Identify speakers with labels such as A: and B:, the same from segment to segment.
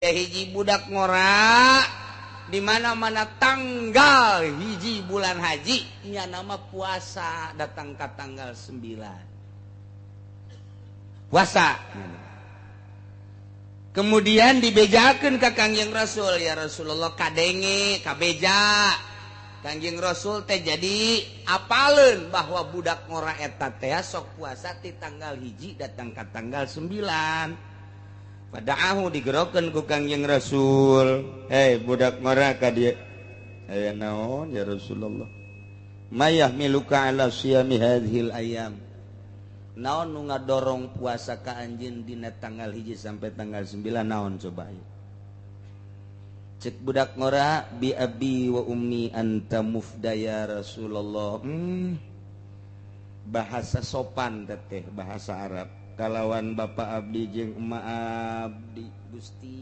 A: Hiji budak ngora di mana-mana tanggal hiji bulan haji nya nama puasa datang ke tanggal 9 puasa. Kemudian dibejakeun ka Kangjeng Rasul, ya Rasulullah kadenge kabeja Kangjeng Rasul teh jadi apaleun bahwa budak ngora eta teh sok puasa ti tanggal hiji datang ke tanggal 9. Padaahu digerokeun ku Kangjeng Rasul, hei budak ngora ka dieu, aya naon ya Rasulullah? Mayah miluka ala siyami hadhil ayam, naon nu ngadorong puasa ka anjeun dina tanggal hiji sampai tanggal 9 naon coba ieu? Cek budak ngora, bi abi wa ummi anta mufda ya Rasulullah. Bahasa sopan teteh bahasa Arab kalawan bapak abdi jeung emak abdi Gusti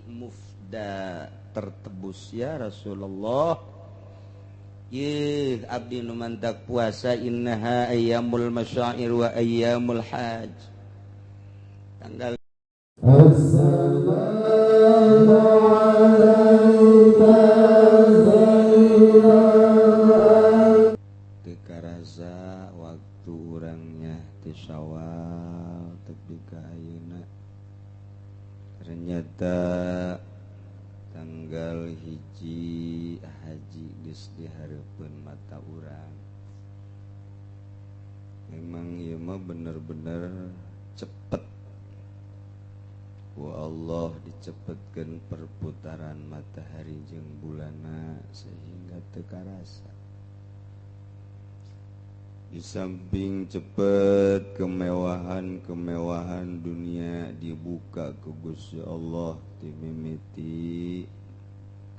A: mufda tertebus ya Rasulullah. Yeuh abdi nu mantak puasa innaha ayyamul masyair wa ayyamul hajj. Tanggal teu karasa waktu urangnya ti Syawal tepi ka ayeuna ternyata tanggal hiji haji geus dihareupeun mata urang. Memang ieu mah bener-bener cepet. Ku Allah dicepetkeun perputaran matahari jeung bulanna sehingga teu karasa. Di samping cepet kemewahan-kemewahan dunia dibuka ku Gusti Allah timimiti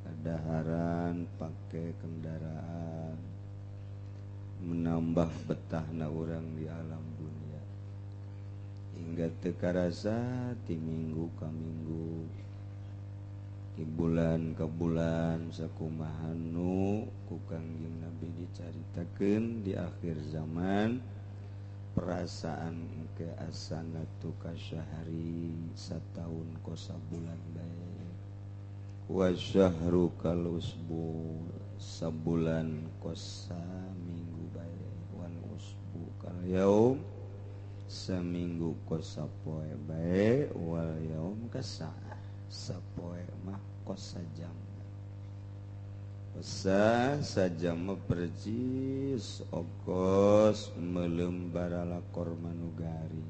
A: kadaharan pake kendaraan menambah betahna urang di alam dunia hingga teu karasa ti minggu ka minggu ti bulan ka bulan sakumaha nu ku Kangjeng Nabi dicaritakeun di akhir zaman perasaan engke asanatu kasyahri sataun kos sabulan bae wa syahru kal usbu sabulan kos saminggu bae wal usbu kal yaum seminggu kos sapoe bae wal yaum kasaah sapoe mah kos sajam. Sah sajam mah percis okos melembar lakor manugaring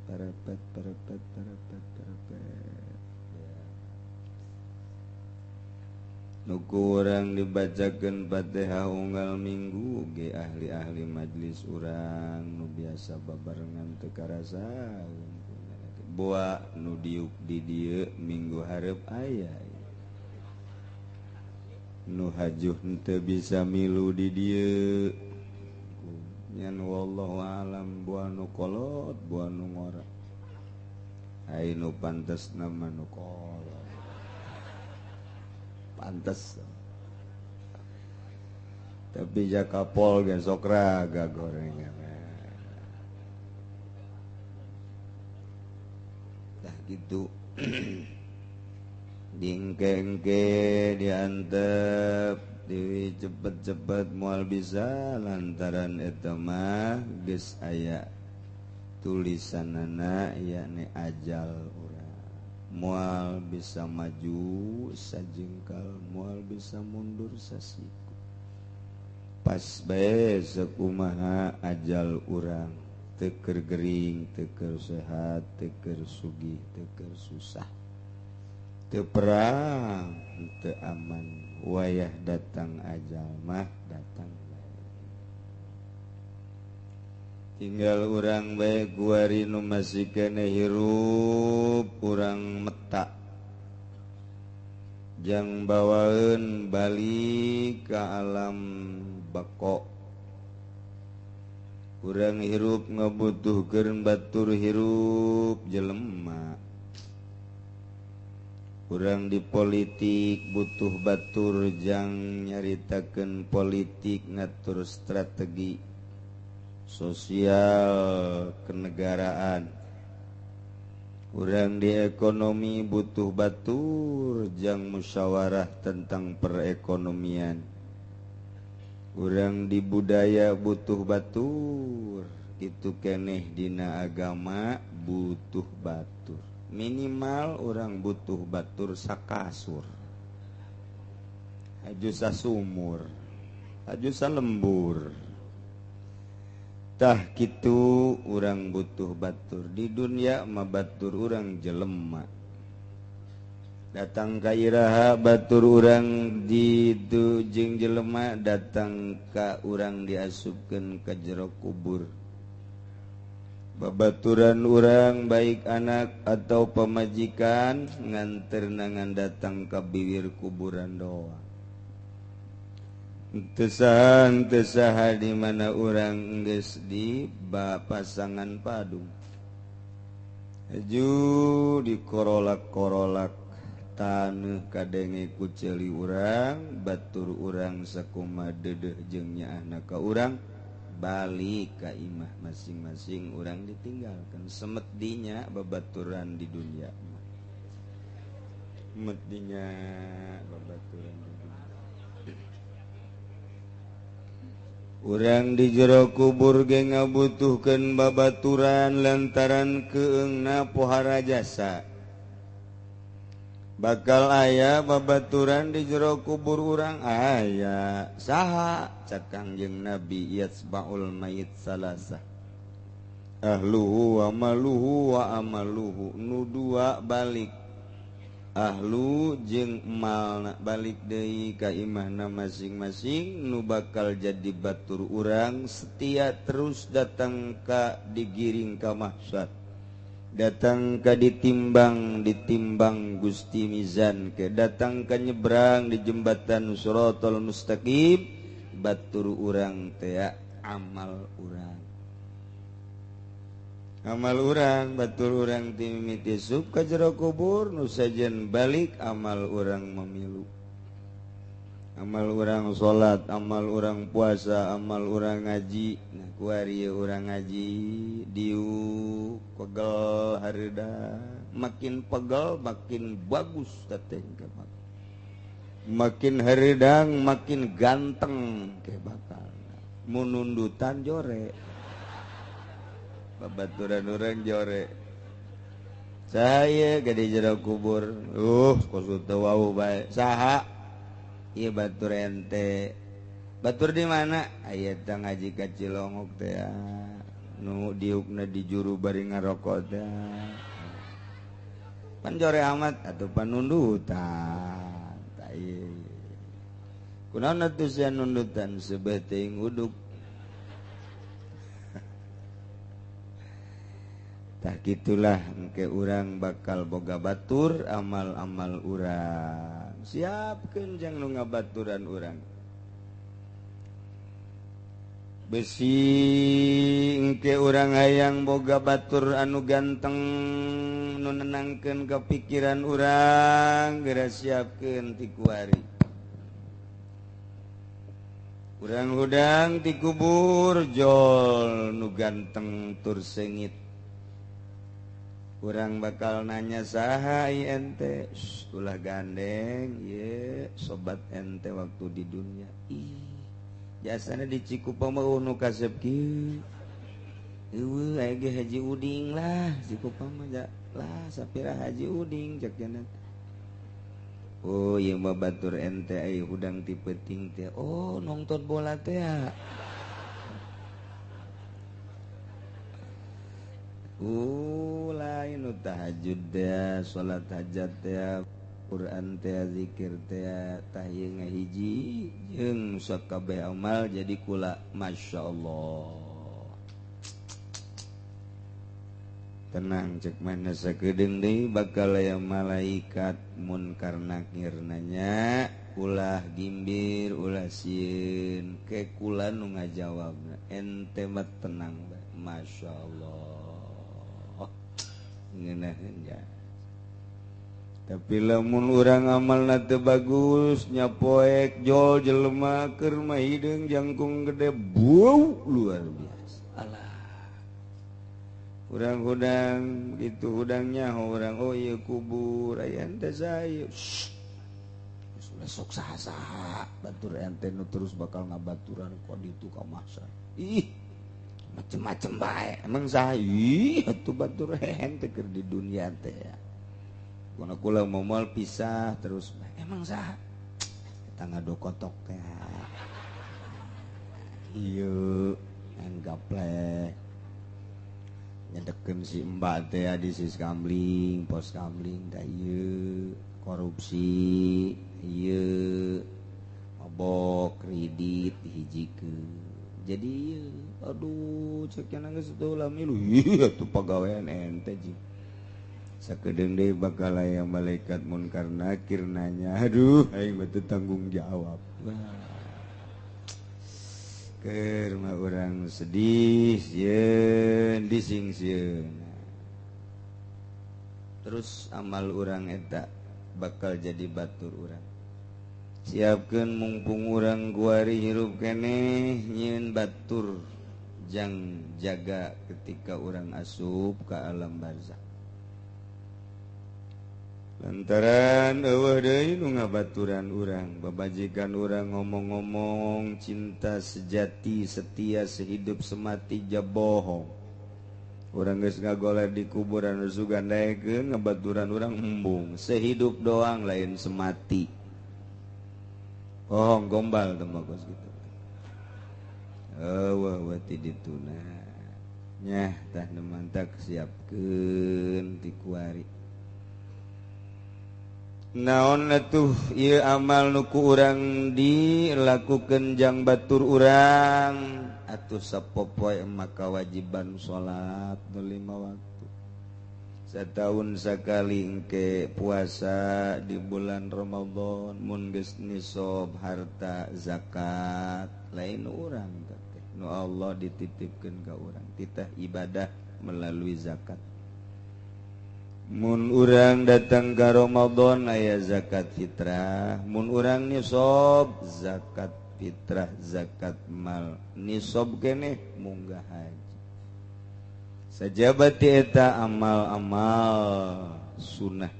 A: parepet parepet parepet parepet ya. Nu ku urang dibacakeun Fatihah unggal minggu ge ahli-ahli majlis urang nu biasa babarengan teu karasa boa nu diuk di dieu minggu hareup aya nu hajuh henteu bisa milu di dieu nyan wallahu alam boa nu kolot boa nu ngora ai nu pantesna mah nu kolot pantes tapi jakapol ge sok raga gorengan. Dah gitu dingkengke diantep di cepet-cepet moal bisa lantaran eta mah geus aya tulisanana yakni ajal urang moal bisa maju sajengkal moal bisa mundur sasiku pas bae sakumaha ajal urang teu keur gering teu keur sehat teu keur sugih teu keur susah teu perang teu aman wayah datang ajal mah datang bae tinggal urang bae guari nu masih keneh hirup urang meta jang bawaeun balik ka alam bako. Urang hirup ngabutuhkeun batur hirup jelema. Urang di politik butuh batur jang nyaritakeun politik ngatur strategi sosial kenegaraan.
B: Urang di ekonomi butuh batur jang musyawarah tentang perekonomian. Urang di budaya butuh batur, itu keneh dina agama butuh batur. Minimal urang butuh batur sakasur, haju sasumur, haju salembur. Tah kitu urang butuh batur di dunia mah batur urang jelema. Datang ka iraha batur urang di jeung jelema, datang ka urang diasupkeun ka jero kubur. Babaturan urang baik anak atau pamajikan nganter nangan datang ka bibir kuburan doang. Tesahan tesaha di mana urang geus di pasangan padung. Aju dikorolak-korolak taneuh kadenge ku ceuli urang, batur urang sakuma deudeuh jeung nyaahna ka urang, balik ka imah masing-masing urang ditinggalkan. Semet dinya babaturan di dunia. Semet dinya babaturan di dunia. Urang di jero kubur ge ngabutuhkeun babaturan lantaran keengna pohara jasa. Bakal aya babaturan di jero kubur urang aya. Saha? Cak Kangjeng Nabi yatsbaul mayit salasah. Ahluhu wa maluhu wa amaluhu. Nu dua balik. Ahlu jeung malna balik deui ka imahna masing-masing, nu bakal jadi batur urang setia terus datang ka digiring ka mahsyar, datang ka ditimbang ditimbang Gusti Mizan, ke datang ka nyebrang di jembatan Shiratal Mustaqim, batur urang teh amal urang. Amal urang batur urang timimiti sup ka jero kubur nu sajen balik amal urang memilu. Amal urang salat, amal urang puasa, amal urang ngaji. Nah kuari urang ngaji diuk pegel hareuda, makin pegel makin bagus tateng ke makin hareudang makin ganteng ke bakal munundutan jore. Babaturan urang jore. Saya gede jero kubur. Kos teu wau bae. Saha? Ieu batur ente. Batur di mana? Aya teh ngaji ka Cilongok teh. Nu diukna di juru bari ngarokok teh. Pan jore amat atuh panundutan. Tah ieu. Kunaon atuh sia nundutan sebeh teuing uduk. Tah gitulah engke urang bakal boga batur amal-amal urang. Siapkeun jang nu ngabaturan urang. Besi engke urang hayang boga batur anu ganteng nu nenangkeun kepikiran urang, geura siapkeun ti kuari. Urang hudang ti kubur jol nu ganteng tur seungit. Urang bakal nanya saha ente, ulah gandeng ye sobat ente waktu di dunia. Ih, jasana di Cikupa mah nu kasep kieu. Eueuh aya ge Haji Uding lah, Cikupa mah lah sapira Haji Uding cek cenah. Oh ieu mah batur ente aya hudang ti peuting teh. Oh nongton bola teh. Lain tahajud teh, salat hajat teh, Quran teh, zikir teh, tah ieu ngahiji jeung sakabeh amal jadi kula masyaallah. Tenang cek mana sakedeung deui bakal aya malaikat munkar nakir nanya ulah gimbir ulah sieun ke kula nu ngajawabna ente mah tenang bae masyaallah. Ngeunaheun ja. Tapi lamun urang amalna teu bagus nyapoek jol jelema keur mah hideung jangkung gede bau luar biasa. Alah. Urang hudang gitu hudangnya urang oh ieu kubur aya ente saya. Sudah sok saha-saha batur ente nu terus bakal ngabaturan kok ditu ka mahsyar. Ih, macem-macem bae. Emang saha ih atuh batur ente keur di dunia teh ya. Kuna kula moal pisah terus emang saha? Eta ngadokotok teh. Ieu gaplek nyedekeun si mbak teh di sis kamling, pos kamling teh ieu korupsi ieu mabok kredit dihijikeun. Jadi ieu aduh cek nya geus teu lami lu ieu atuh pagawean ente jing. Sakedeung deui bakal aya malaikat munkar nakir nanya aduh aing mah teu tanggung jawab. Keur mah urang sedih sieun dising sieun. Terus amal urang eta bakal jadi batur urang. Siapkeun mumpung urang guari hirup keneh nyieun batur jang jaga ketika urang asup ka alam barzakh. Lantaran eueuh deui nu ngabaturan urang, babajikan urang ngomong-ngomong cinta sejati setia sehidup semati jabohong. Urang geus ngagoler di kuburan sugan daekeun ngabaturan urang embung, sehidup doang lain semati. Bohong gombal teh bagus gitu. Eueuh we ti dituna. Nyah tah nu mantak siapkeun ti kuari. Naon atuh ieu amal nu ku urang dilakukeun jang batur urang atuh sapopoe maka kewajiban salat nu 5 waktu. Sataun sakali engke puasa di bulan Ramadan mun geus nisab harta zakat lain urang teh nu Allah dititipkeun ka urang titah ibadah melalui zakat. Mun urang datang ke Ramadan aya zakat fitrah, mun urang nisab zakat fitrah zakat mal nisab keneh munggah haji. Sajabati eta amal-amal sunnah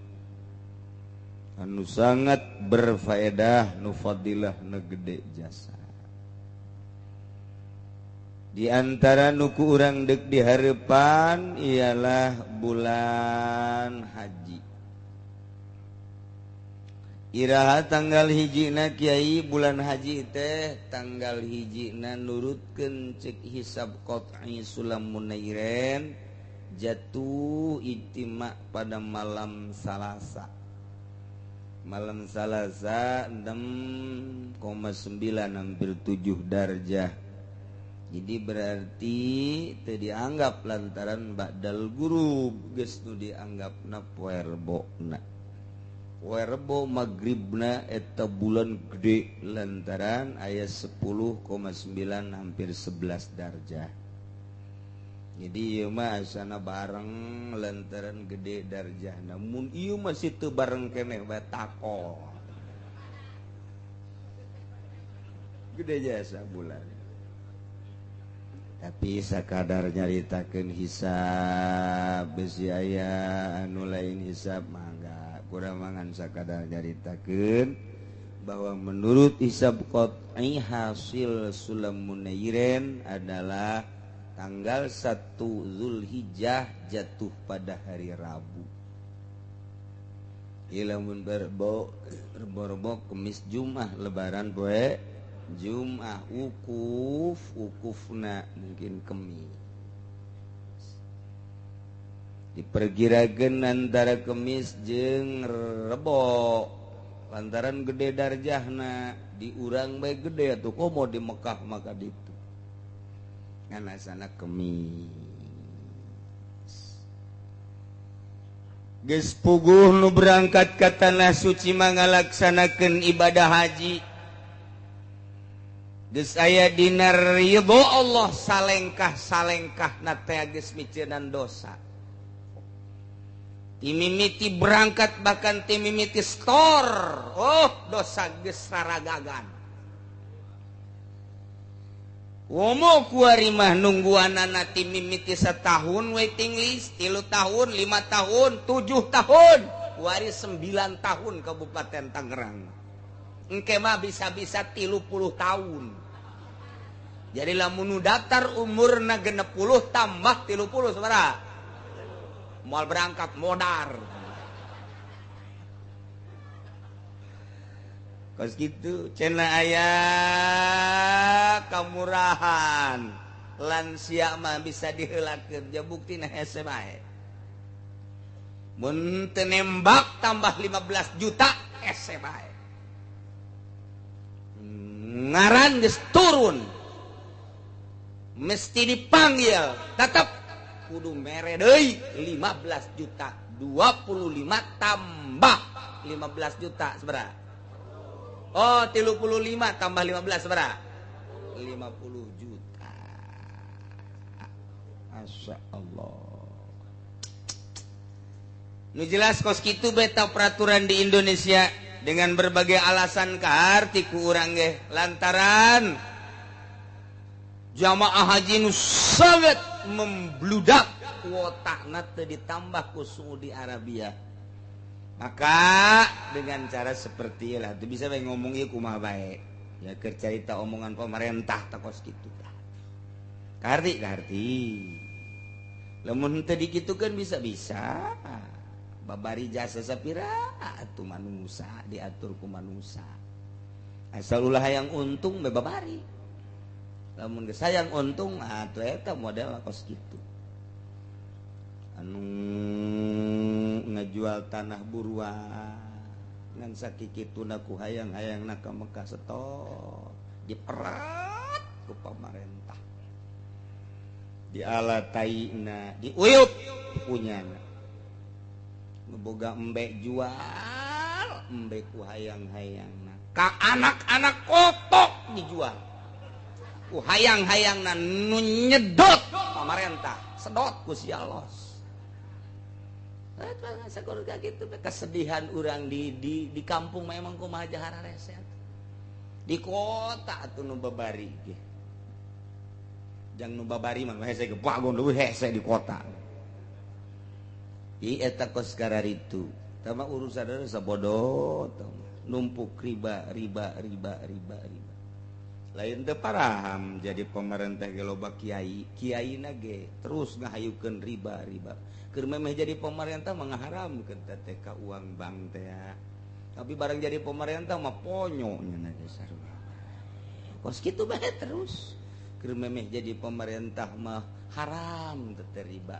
B: anu sangat berfaedah nu fadilah nu gede jasa. Di antara nuku urang dek di harapan ialah bulan haji. Iraha tanggal hijina kiai bulan haji teh tanggal hijina nurutkeun cek hisab qat'i sulam munairen jatuh ijtima pada malam Salasa. Malam Salasa 6,9 hampir 7 darjah. Jadi berarti teu dianggap lantaran ba'dal gurub geus nu dianggapna poe Rebona. Poe Rebo magribna eta bulan gede lantaran aya 10,9 hampir 11 darjah. Jadi ieu mah asana bareng lantaran gede darjah. Namun ieu masih teu bareng keneh bae takol. Gede jasa bulan. Tapi sakadar nyaritakeun hisab besi aya anu lain hisab mangga kurang mangan sakadar nyaritakeun bahwa menurut hisab qat'i hasil sulam munairen adalah tanggal 1 Zulhijjah jatuh pada hari Rabu. Ilamun berbo rebo Kemis Jumat lebaran poe Jum'ah wukuf wukufna mungkin Kemis. Diperkirakan antara Kemis jeung Rebo lantaran gede darjahna diurang bae gede atuh komo di Mekah maka ditu. Ngan asana Kemis. Geus puguh nu berangkat ka tanah suci mangalaksanakeun ibadah haji. Geus aya dina ridho Allah salengkah-salengkah na teh geus miceunan dosa. Timimiti berangkat bahkan timimiti store, oh dosa geus raragagan.
A: Womo kuari mah nungguanana ti mimiti setahun waiting list, 3 tahun, 5 tahun, 7 tahun, kuari 9 tahun Kabupaten Tangerang. Engke mah bisa-bisa 30 tahun. Jadi lamun nu daftar umurna 60 tambah 30 sabaraha? Moal berangkat modar. Kos gitu cenah aya kamurahan lansia mah bisa diheulakeun ja buktina hese bae. Mun teu nembak tambah 15 juta hese bae. Ngaran geus turun mesti dipanggil tetep kudu mere deui 15 juta 25 tambah 15 juta sabaraha? Oh, 35 tambah 15 berapa? 50 juta. Masya Allah. Nu jelas kos kitu beta peraturan di Indonesia dengan berbagai alasan kaarti ku urang ge lantaran jamaah haji nu sangat membludak kuotana teu ditambah ku Saudi Arabia. Maka dengan cara seperti lah itu bisa bae ngomong ieu kumaha bae. Ya keur carita omongan pemerintah tah kos kitu tah. Kaharti kaharti. Lamun teu dikitukeun bisa-bisa babari jasa sapira atuh manusa diatur ku manusa. Asal ulah hayang untung bae babari. Lamun geus hayang untung atuh eta model kos kitu. Anu ngajual tanah buruan ngan sakikituna ku hayang-hayangna ka Mekah setor diperat ku pamarentah dialataina diuyup punyana ngeboga embe jual embe ku hayang-hayangna ka anak-anak kotok dijual ku hayang-hayangna nu nyedot pamarentah sedot ku sialos. Gitu, kesedihan orang di kampung memang kumaha jahara reset. Di kota atuh nu babari ge. Jang nu babari mah hese ge bagon leuwih hese di kota. Ieu eta kos kararitu. Tama urusan sabodo numpuk riba riba riba riba riba. Lain teu paraham jadi pemerintah ge loba kiai, kiaina ge terus ngahayukeun riba riba. Keur memeh jadi pemerintah mah ngaharamkeun teh ka uang bank teh. Tapi barang jadi pemerintah mah ponyo nya ge sarua. Kos kitu bae terus. Keur memeh jadi pemerintah mah haram teh riba.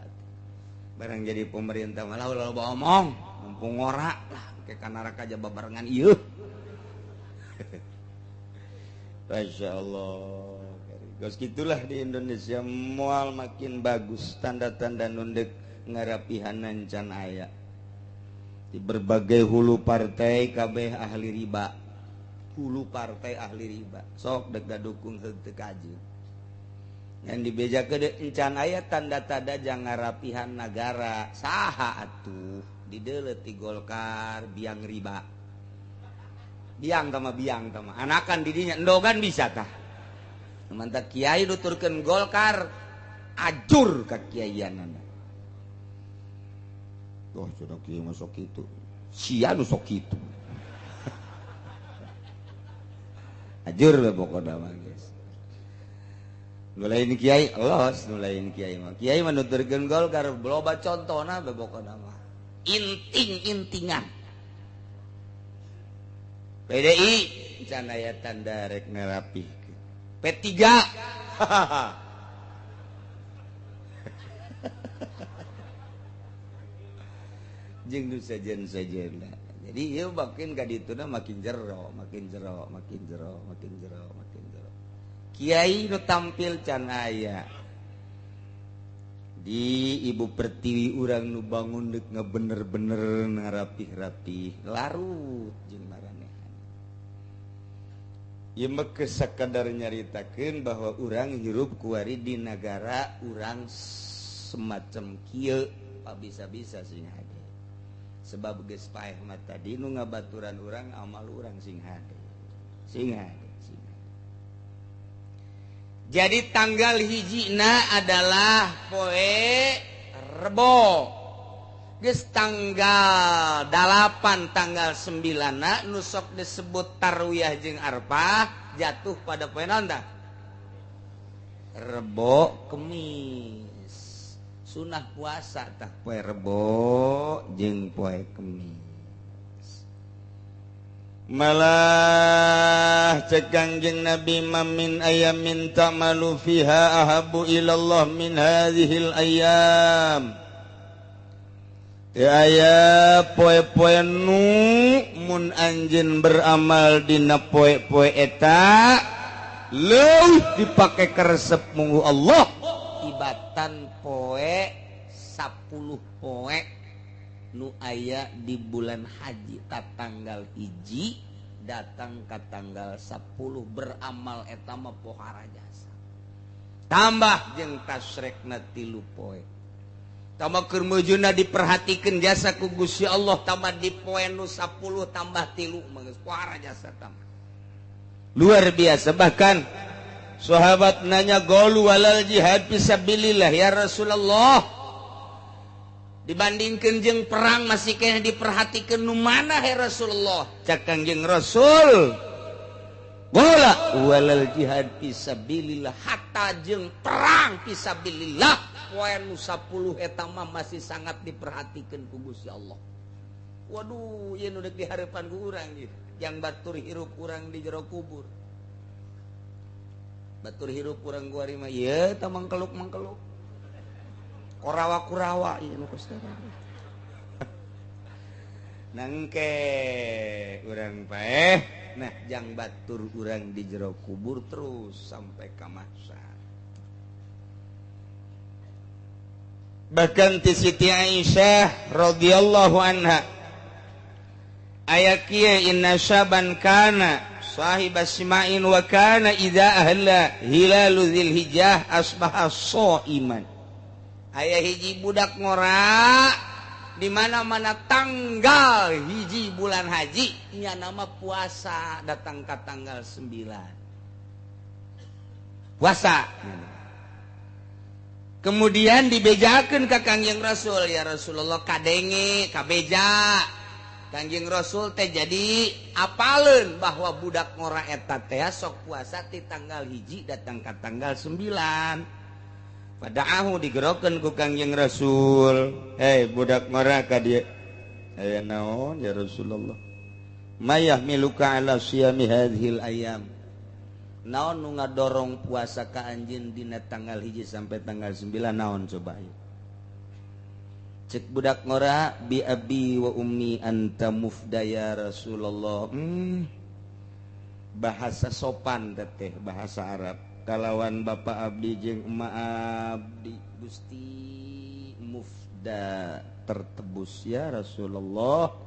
A: Barang jadi pemerintah mah ulah loba omong, mumpung ngora lah ke ka neraka aja babarengan ieu. Masya Allah. Kos gitulah di Indonesia moal makin bagus tanda-tanda nundek ngarapihanan can aya. Di berbagai hulu partai kabeh ahli riba. Hulu partai ahli riba. Sok dek dukung heuh teu kaji. Ngan dibejakeun encan aya tanda-tanda jang ngarapihan nagara. Saha atuh dideuleut ti Golkar biang riba. Biang tama anakan didinya endogan bisa tah. Mantap kiai nuturkeun Golkar ajur ka kiaianana. Wah, sudah kiai mah sok kitu. Sia nu sok kitu. Ajur we pokona mah geus. Nu lain kiai los, nu lain kiai mah. Kiai mah nuturkeun Golkar loba contona we pokona mah. Inting-intingan. PDI can aya tanda rek ngerapihkeun. P3 jeung nu sejen-sejenna. Jadi ieu makin ka dituna makin jero, makin jero, makin jero, makin jero, makin jero. Kiai nu tampil can aya. Di Ibu Pertiwi urang nu bangun deuk ngabener-bener ngarapih-rapih larut jeung maranehan. Ieu mah geus sakadar nyaritakeun bahwa urang hirup kuari di nagara urang semacam kieu bisa-bisa sing hade. Sebab geus paeh mah tadi nu ngabaturan urang amal urang sing hade. Sing hade, sing hade. Jadi tanggal hijina adalah poe Rebo. Geus tanggal 8 tanggal 9 nu sok disebut tarwiyah jeung Arfah jatuh pada poe naon tah? Rebo Kemis. Sunah puasa tah poe Rebo jeung poe Kemis.
B: Malah cek Kangjeng Nabi mamin ayamin ta'malu fiha ahabu ilallah min hadhil ayam. Teu aya poe-poe nu mun anjeun beramal dina poe-poe eta leuwih dipake karesep munggu Allah
A: tibatan poe 10 poe nu aya di bulan haji ta tanggal hiji datang ka tanggal 10 beramal eta mah pohara jasa tambah jeung tasrekna 3 poe tambah keur meujuna diperhatikeun jasa ku Gusti Allah tambah di poe nu 10 tambah 3 mah geus pohara jasa tambah
B: luar biasa. Bahkan sahabat nanya golu walal jihad fisabilillah ya Rasulullah,
A: dibandingkan jeung perang masih kena diperhatikan nu mana ya Rasulullah?
B: Cak Kangjeng Rasul bola walal jihad
A: fisabilillah, hatta jeung perang fisabilillah poe nu 10 eta mah masih sangat diperhatikan ku Gusti Allah. Waduh, ieu nu deuk dihareupan ku urang ieu, yang batur hirup urang di jero kubur. Batur hirup urang kuari mah ieu tah mangkeluk-mangkeluk. Korawa-kurawa ieu nu
B: nangke urang paeh. Nah, jang batur urang di jero kubur terus sampai ka mahsyar. Bahkan ti Siti Aisyah radhiyallahu anha aya kieu inna syaban kana sahib asma'in wa kana idza ahla hilalu dzilhijjah asbaha shaiman.
A: Aya hiji budak ngora di mana-mana tanggal hiji bulan haji nya nama puasa datang ke tanggal 9 puasa. Kemudian dibejakeun ka Kangjeng Rasul, ya Rasulullah kadenge kabeja Kangjeng Rasul teh jadi apaleun bahwa budak ngora eta teh sok puasa ti tanggal hiji datang ke tanggal 9.
B: Padaahu digerokeun ku Kangjeng Rasul, hei budak ngora ka dieu. Aya naon ya Rasulullah? Mayah miluka ala siyami hadhil ayam.
A: Naon nu ngadorong puasa ka anjeun dina tanggal hiji sampai tanggal 9 naon coba ieu? Cek budak ngora bi abi wa ummi anta mufda ya Rasulullah.
B: Bahasa sopan teh bahasa Arab. Kalawan bapak abdi jeung emak abdi
A: Gusti mufda
B: tertebus ya Rasulullah.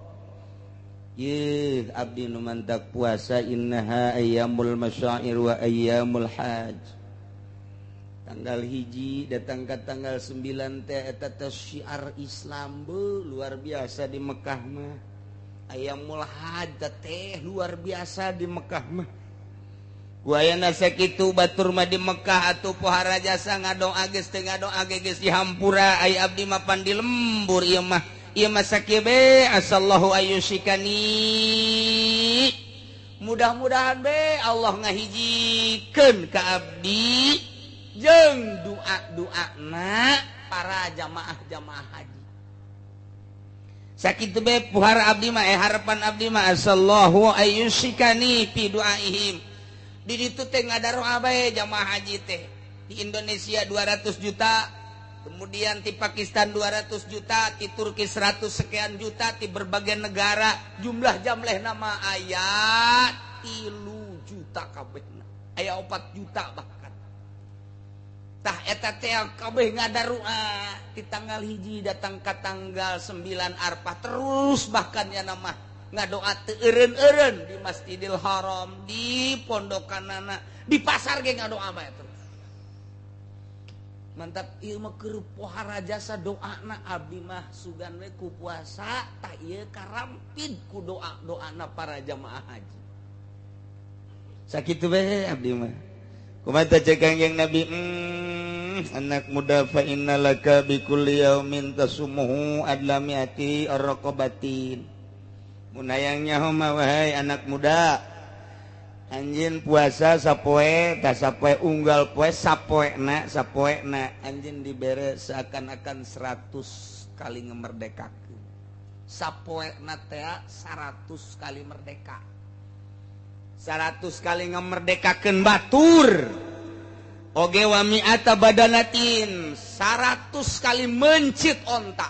B: Yeuh abdi nu mantak puasa innaha ayyamul masyair wa ayyamul hajj.
A: Tanggal hiji datang ke tanggal 9 teh eta teh syiar Islam beuh luar biasa di Mekah mah. Ayyamul hajj teh luar biasa di Mekah mah.
B: Guayana sakitu batur mah di Mekah atuh pohara jasa ngadoa geus teu ngadoa ge geus dihampura ai abdi mah pan di lembur ieu mah. Ieu mah sakieu be asallahu ayyusikani.
A: Mudah-mudahan be Allah ngahijikeun ka abdi jeung doa-doana para jamaah-jamaah haji.
B: Sakitu be pohara abdi mah harapan abdi mah asallahu ayyusikani fi duaihim.
A: Di ditu teh ngadaroa bae jamaah haji teh. Di Indonesia 200 juta, kemudian di Pakistan 200 juta, di Turki 100 sekian juta, di berbagai negara jumlah jamleh nama aya 3 juta kabehna. Aya 4 juta bahkan. Tah eta teh kabeh ngadaroa di tanggal hiji datang ka tanggal 9 Arfah terus bahkan ya nama ngadoa teu eureun-eureun di Masjidil Haram, di pondokanana, di pasar ge ngadoa bae terus. Mantap ieu mah keur pohara jasa doana abdi mah sugan we ku puasa tah ieu karampid ku doa-doana para jamaah haji.
B: Sakitu bae abdi mah. Kumaha cek Kangjeng Nabi, anak muda fa innalaka bi kulli yaumin tasumuhu adla mi'ati raqabatin. Mun hayang nyaho mah wahai anak muda, anjeun puasa sapoe tah sapoe unggal poe sapoena sapoena anjeun dibere seakan-akan 100 kali ngemerdekakeun. Sapoena teh 100 kali merdeka. 100 kali ngemerdekakeun batur. Oge wa mi'ata badanatin, 100 kali mencit onta.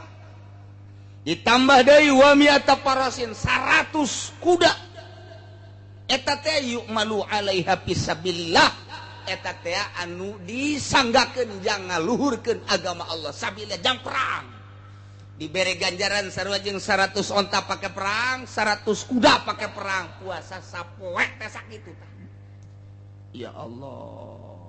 B: Ditambah deui wa mi'ata parasin, 100 kuda. Eta teh yu'malu 'alaiha fisabilillah. Eta teh anu disanggakeun jang ngaluhurkeun agama Allah, sabilillah jang perang. Dibere ganjaran sarua jeung 100 onta pake perang, 100 kuda pake perang, puasa sapoe teh sakitu tah. Ya Allah.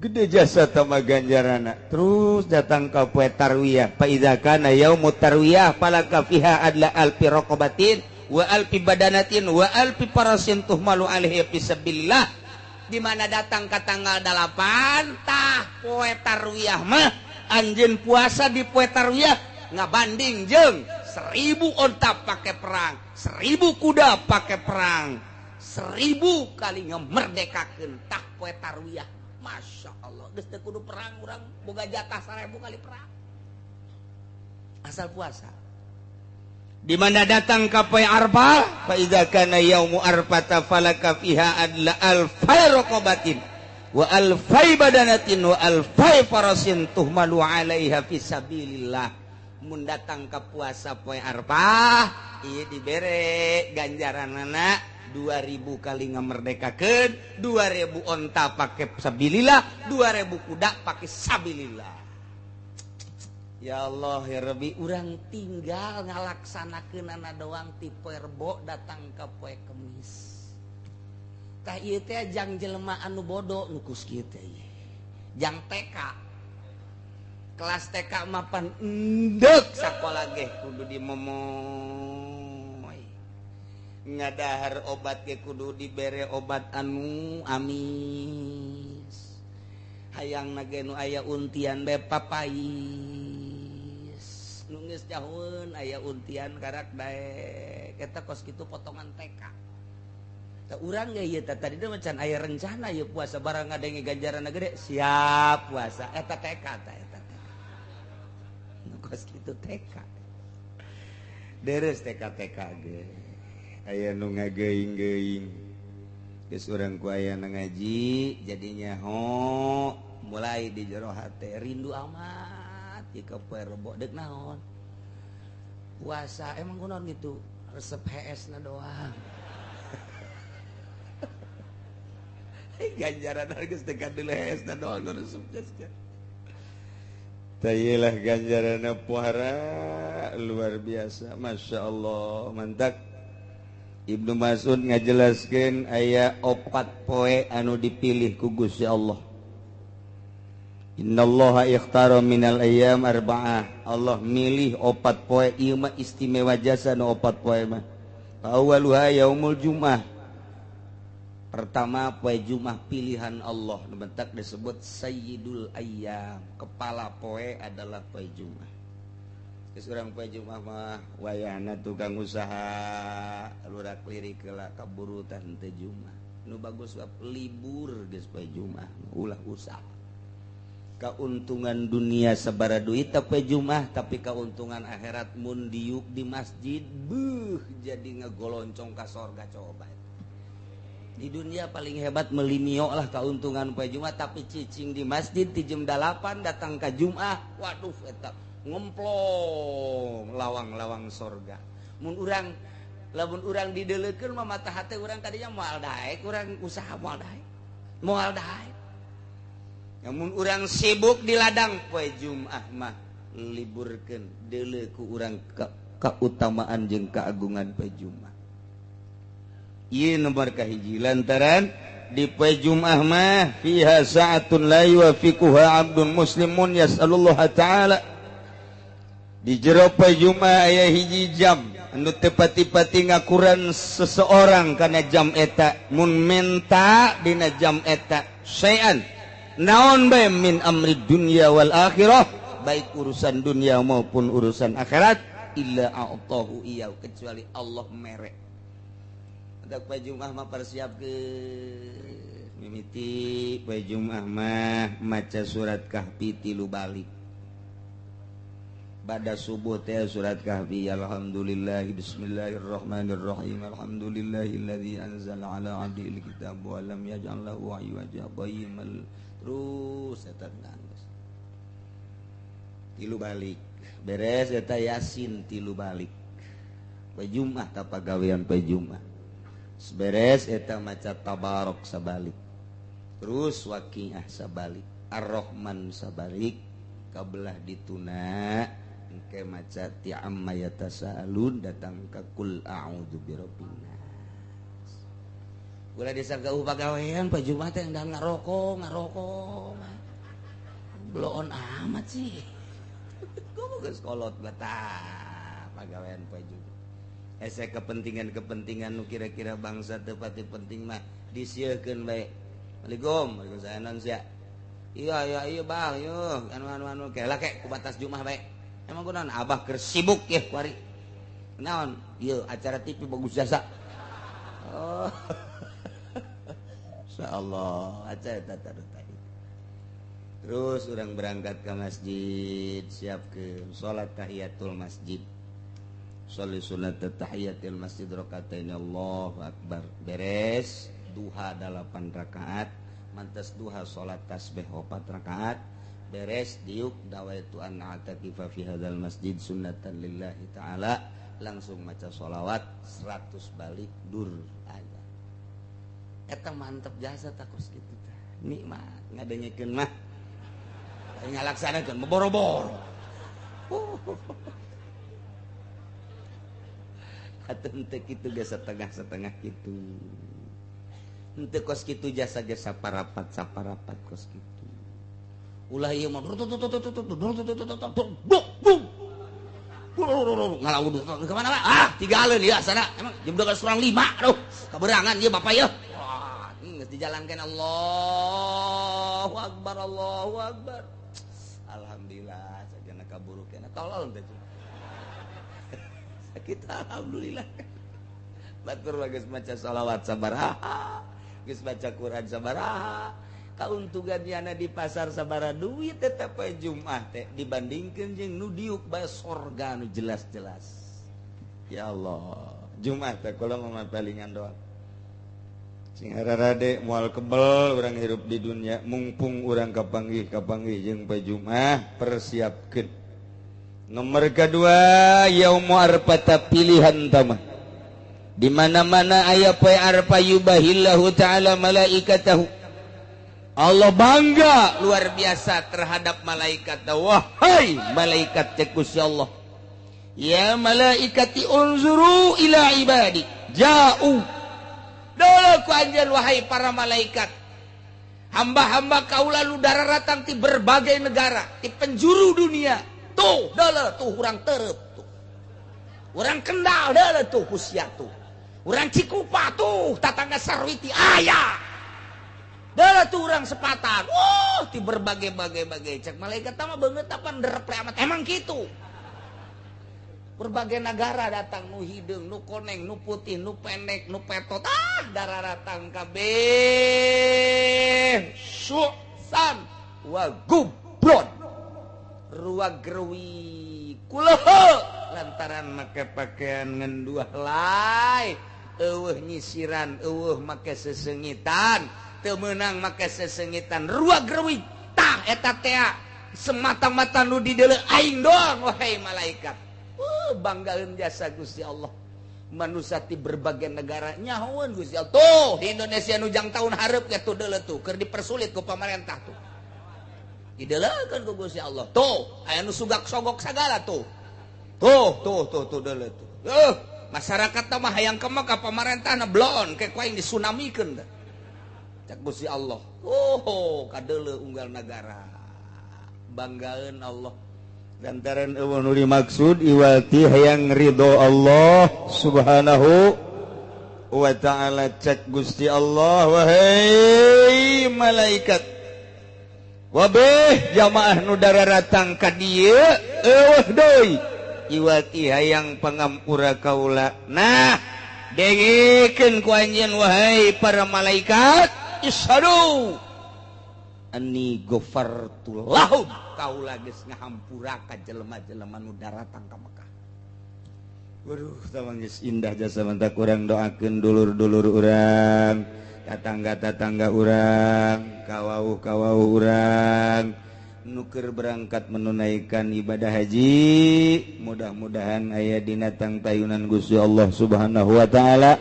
B: Gede jasa tama ganjarana. Terus datang ke poe tarwiyah. Fa idza kana yaumut tarwiyah falaka fiha adla alfi raqabatin wa alfi badanatin wa alfi parasin tuhmalu alaihi fisabilillah. Di mana datang ke tanggal 8 tah poe tarwiyah mah anjeun puasa di poe tarwiyah ngabanding jeung 1000 onta pake perang, 1000 kuda pake perang, 1000 kali ngemerdekakeun tah poe tarwiyah. Masya Allah, geus teu kudu perang urang boga jatah 1000 kali perang. Asal puasa. Di mana datang ka poe Arfah, fa idza kana yaumu arfata falaka fiha adla alfai raqabatin wa alfai badanatin wa alfai farasin tuhmalu 'alaiha fisabilillah. Mun datang ka puasa poe Arfah, ieu dibere ganjaranana 2000 kali ngemerdekakeun, 2000 onta pake sabilillah, 2000 kuda pake sabilillah. Ya Allah ya Rabbi, urang tinggal ngalaksanakeunana doang ti poe Rebo datang ka poe Kemis. Tah ieu teh jang jelema anu bodoh nu kus kieu teh. Jang TK. Kelas TK mapan endek sakola ge kudu dimomoy. Ngadahar obat ge kudu dibere obat anu amis. Hayang nage nu aya untian bae papais. Nu geus jauheun aya untian karak daek. Eta kos kitu potongan TK. Tah urang ge ieu teh tadi mah can aya rencana ieu puasa barang ngadenge ganjaranna gede siap puasa. Eta TK tah eta TK. Nu kos kitu TK. Deres TK TK ge. Aya nu ngageuing-geuing. Geus urang ku aya nu ngaji jadinya ho mulai di jero hate rindu amat ieu ka poe Rebo deuk naon. Puasa emang kunaon gitu resep HS na doang. Ganjaran geus teu kadeuleu HS na doang resep geus. Tah ganjaranna puara luar biasa, Masya Allah, mantap. Ibnu Mas'ud ngajelaskeun aya 4 poe anu dipilih ku Gusti Allah. Innallaha ikhtara minal ayyam arba'ah. Allah milih 4 poe ieu mah istimewa jasa nu 4 poe mah. Awwaluha yaumul jum'ah. Pertama poe Jumat pilihan Allah, nu bentak disebut sayyidul ayyam. Kepala poe adalah poe Jumat. Geus urang poe Jumat mah wayahna tukang usaha lurak lirik heula kaburutan teh Jumat. Nu bagus bab libur geus poe Jumat, ulah usaha. Keuntungan dunia sabara duit poe Jumat, tapi keuntungan akhirat mun diuk di masjid beuh jadi ngegoloncong ka sorga coba. Di dunia paling hebat melimio lah keuntungan poe Jumat, tapi cicing di masjid di jam 8 datang ke Jumat, waduh eta ngemplong lawang-lawang sorga. Mun urang lamun urang dideleukeun mah mata hate urang tadinya moal daek, urang usaha moal daek. Moal daek. Mun urang sibuk di ladang poe Jumat mah liburkeun deuleu ku urang keutamaan jeung keagungan poe Jumat. Ieu nomor kahiji lantaran di poe Jumat mah fiha sa'atun la yuwafiquha 'abdun muslimun yas'alullah ta'ala. Di jero poe Jumat aya hiji jam anu teu pati-pati ngakuran seseorang kana jam eta mun menta dina jam eta syai'an naon bae min amri dunya wal akhirah, baik urusan dunia maupun urusan akhirat, illa a'tahu iyyahu, kecuali Allah mere. Hendak poe Jumat mah persiapkeun mimiti poe Jumat mah maca surat Kahfi 3 balik. Pada subuh teh surat Kahfi, alhamdulillah bismillahirrahmanirrahim, alhamdulillahilladzi anzala ala abdihil kitab wa lam yaj'al lahu 'iwaja qayyimal, terus eta nangis 3 balik beres eta Yasin 3 balik poe Jumat tah pagawean poe Jumat beres eta maca Tabarok sabalik, terus Waqiah sabalik, Ar-Rahman sabalik, kabelah dituna engke maca ti amma yatasalun datang ka kul a'udzu birabbin nas. Ulah disangka pagawean poe Jumat teh ndang ngarokok ngarokok bloon amat sih. Kudu geus kolot betah pagawean poe Jumat. Ese kepentingan-kepentingan nu kira-kira bangsa teu pati penting mah disiekeun bae. Waalaikum, waalaikumsalam sia. Iya iya iya bang, yeuh anu anu anu kela ke ku batas Jumat bae. Emang kunaon abah keur sibuk yeuh kuari. Naon? Ieu acara TV bagus jasa. Oh. Insyaallah acara eta tadi. Terus urang berangkat ke masjid, siapkeun salat tahiyatul masjid. Sholli sunat tahiyatul masjid rakaatain, Allahu akbar. Beres duha 8 rakaat, mantas duha salat tasbih 4 rakaat. Beres diuk dawaitu an a'takifa fi hadzal masjid sunnatan lillahi ta'ala, langsung maca sholawat 100 balik dur aja. Eta mantep jasa takos kitu tah. Nikmat ngadengekeun mah. Ngalaksanakeun boro-boro. Atuh henteu kitu ge setengah-setengah kitu. Henteu kos kitu jasa ge saparapat-saparapat kos kitu. Ulah ieu mah ngalawuduh ke mana ah tigaleun ieu sana emang jam 11:55 aduh kaberangan ieu bapak ieu. Wah geus dijalankeun Allahu akbar Allahu akbar. Alhamdulillah sajana kaburu kana tolol teh. Sakit alhamdulillah. Batur geus maca sholawat sabaraha, geus baca Quran sabaraha. Kauntungan nyana di pasar sabara duit tetep poe Jumat teh dibandingkeun jeung nu diuk bae sorga nu jelas-jelas. Ya Allah, Jumat teh kula mah palingan doang. Sing hararade moal kebel urang hirup di dunia, mumpung urang kapanggih-kapanggih jeung poe Jumat persiapkeun. Nomor kedua, yaumu arfata pilihan tamah. Di mana-mana aya poe Arfa yubahillahu ta'ala malaikatahu. Allah bangga luar biasa terhadap malaikat. Wahai malaikat cek Gusti Allah, ya malaikati unzuru ila ibadi ja'u. Dulu ku anjeun wahai para malaikat, hamba-hamba kaula nu daratang ti berbagai negara, ti penjuru dunia. Tuh dulu tuh urang terep tuh. Urang Kendal dulu tuh kusia tuh. Urang Cikupa tuh tatangga Sarwiti aya. Dah tuh orang sepatan, wah di berbagai-bagai-bagai cek malaikat mah beungeut apa nderep amat emang gitu. Berbagai negara datang nu hideung, nu koneng, nu putih, nu pendek, nu petot, ah darah datang kabeh. Susan wa gublon. Ruag gerwi kulehe lantaran make pakaian ngenduah lai, eueuh nyisiran, eueuh make sesengitan. Teu meunang make sesengitan ruag gerwi tah eta tea semata-mata nu dideuleu aing doang wahai malaikat. Banggaeun jasa Gusti Allah. Manusia ti berbagai negara nyahoeun Gusti Allah. Tuh di Indonesia nu jang tahun hareup ge tuh deuleu tuh keur dipersulit ku pamarentah tuh. Dideuleukeun ku Gusti Allah. Tuh aya nu sugak sogok sagala tuh. Tuh tuh tuh tuh deuleu tuh. Masyarakat mah hayang ka ka pamarentahna bloon ke ku aing disunamikeun teh. Cak Gusti Allah. Oh, kadeuleu unggal nagara. Banggaeun Allah. Lantaran eueuh nu dimaksud iwati hayang ridho Allah Subhanahu wa ta'ala. Cek Gusti Allah, wahai malaikat, wabeh jamaah nu daratang ka dieu eueuh deui iwati hayang pangampura kaula. Nah, dengekeun ku anjeun wahai para malaikat, isyhadu anni ghafartu lahum, kaula geus ngahampura ka jelema-jelema nu daratang ka Mekah. Waduh, tawang geus indah jasa mantak urang doakeun dulur-dulur urang, tatangga-tatangga urang, kawauh-kawauh urang nu keur berangkat menunaikan ibadah haji, mudah-mudahan aya dina tangtayunan Gusti Allah Subhanahu wa taala,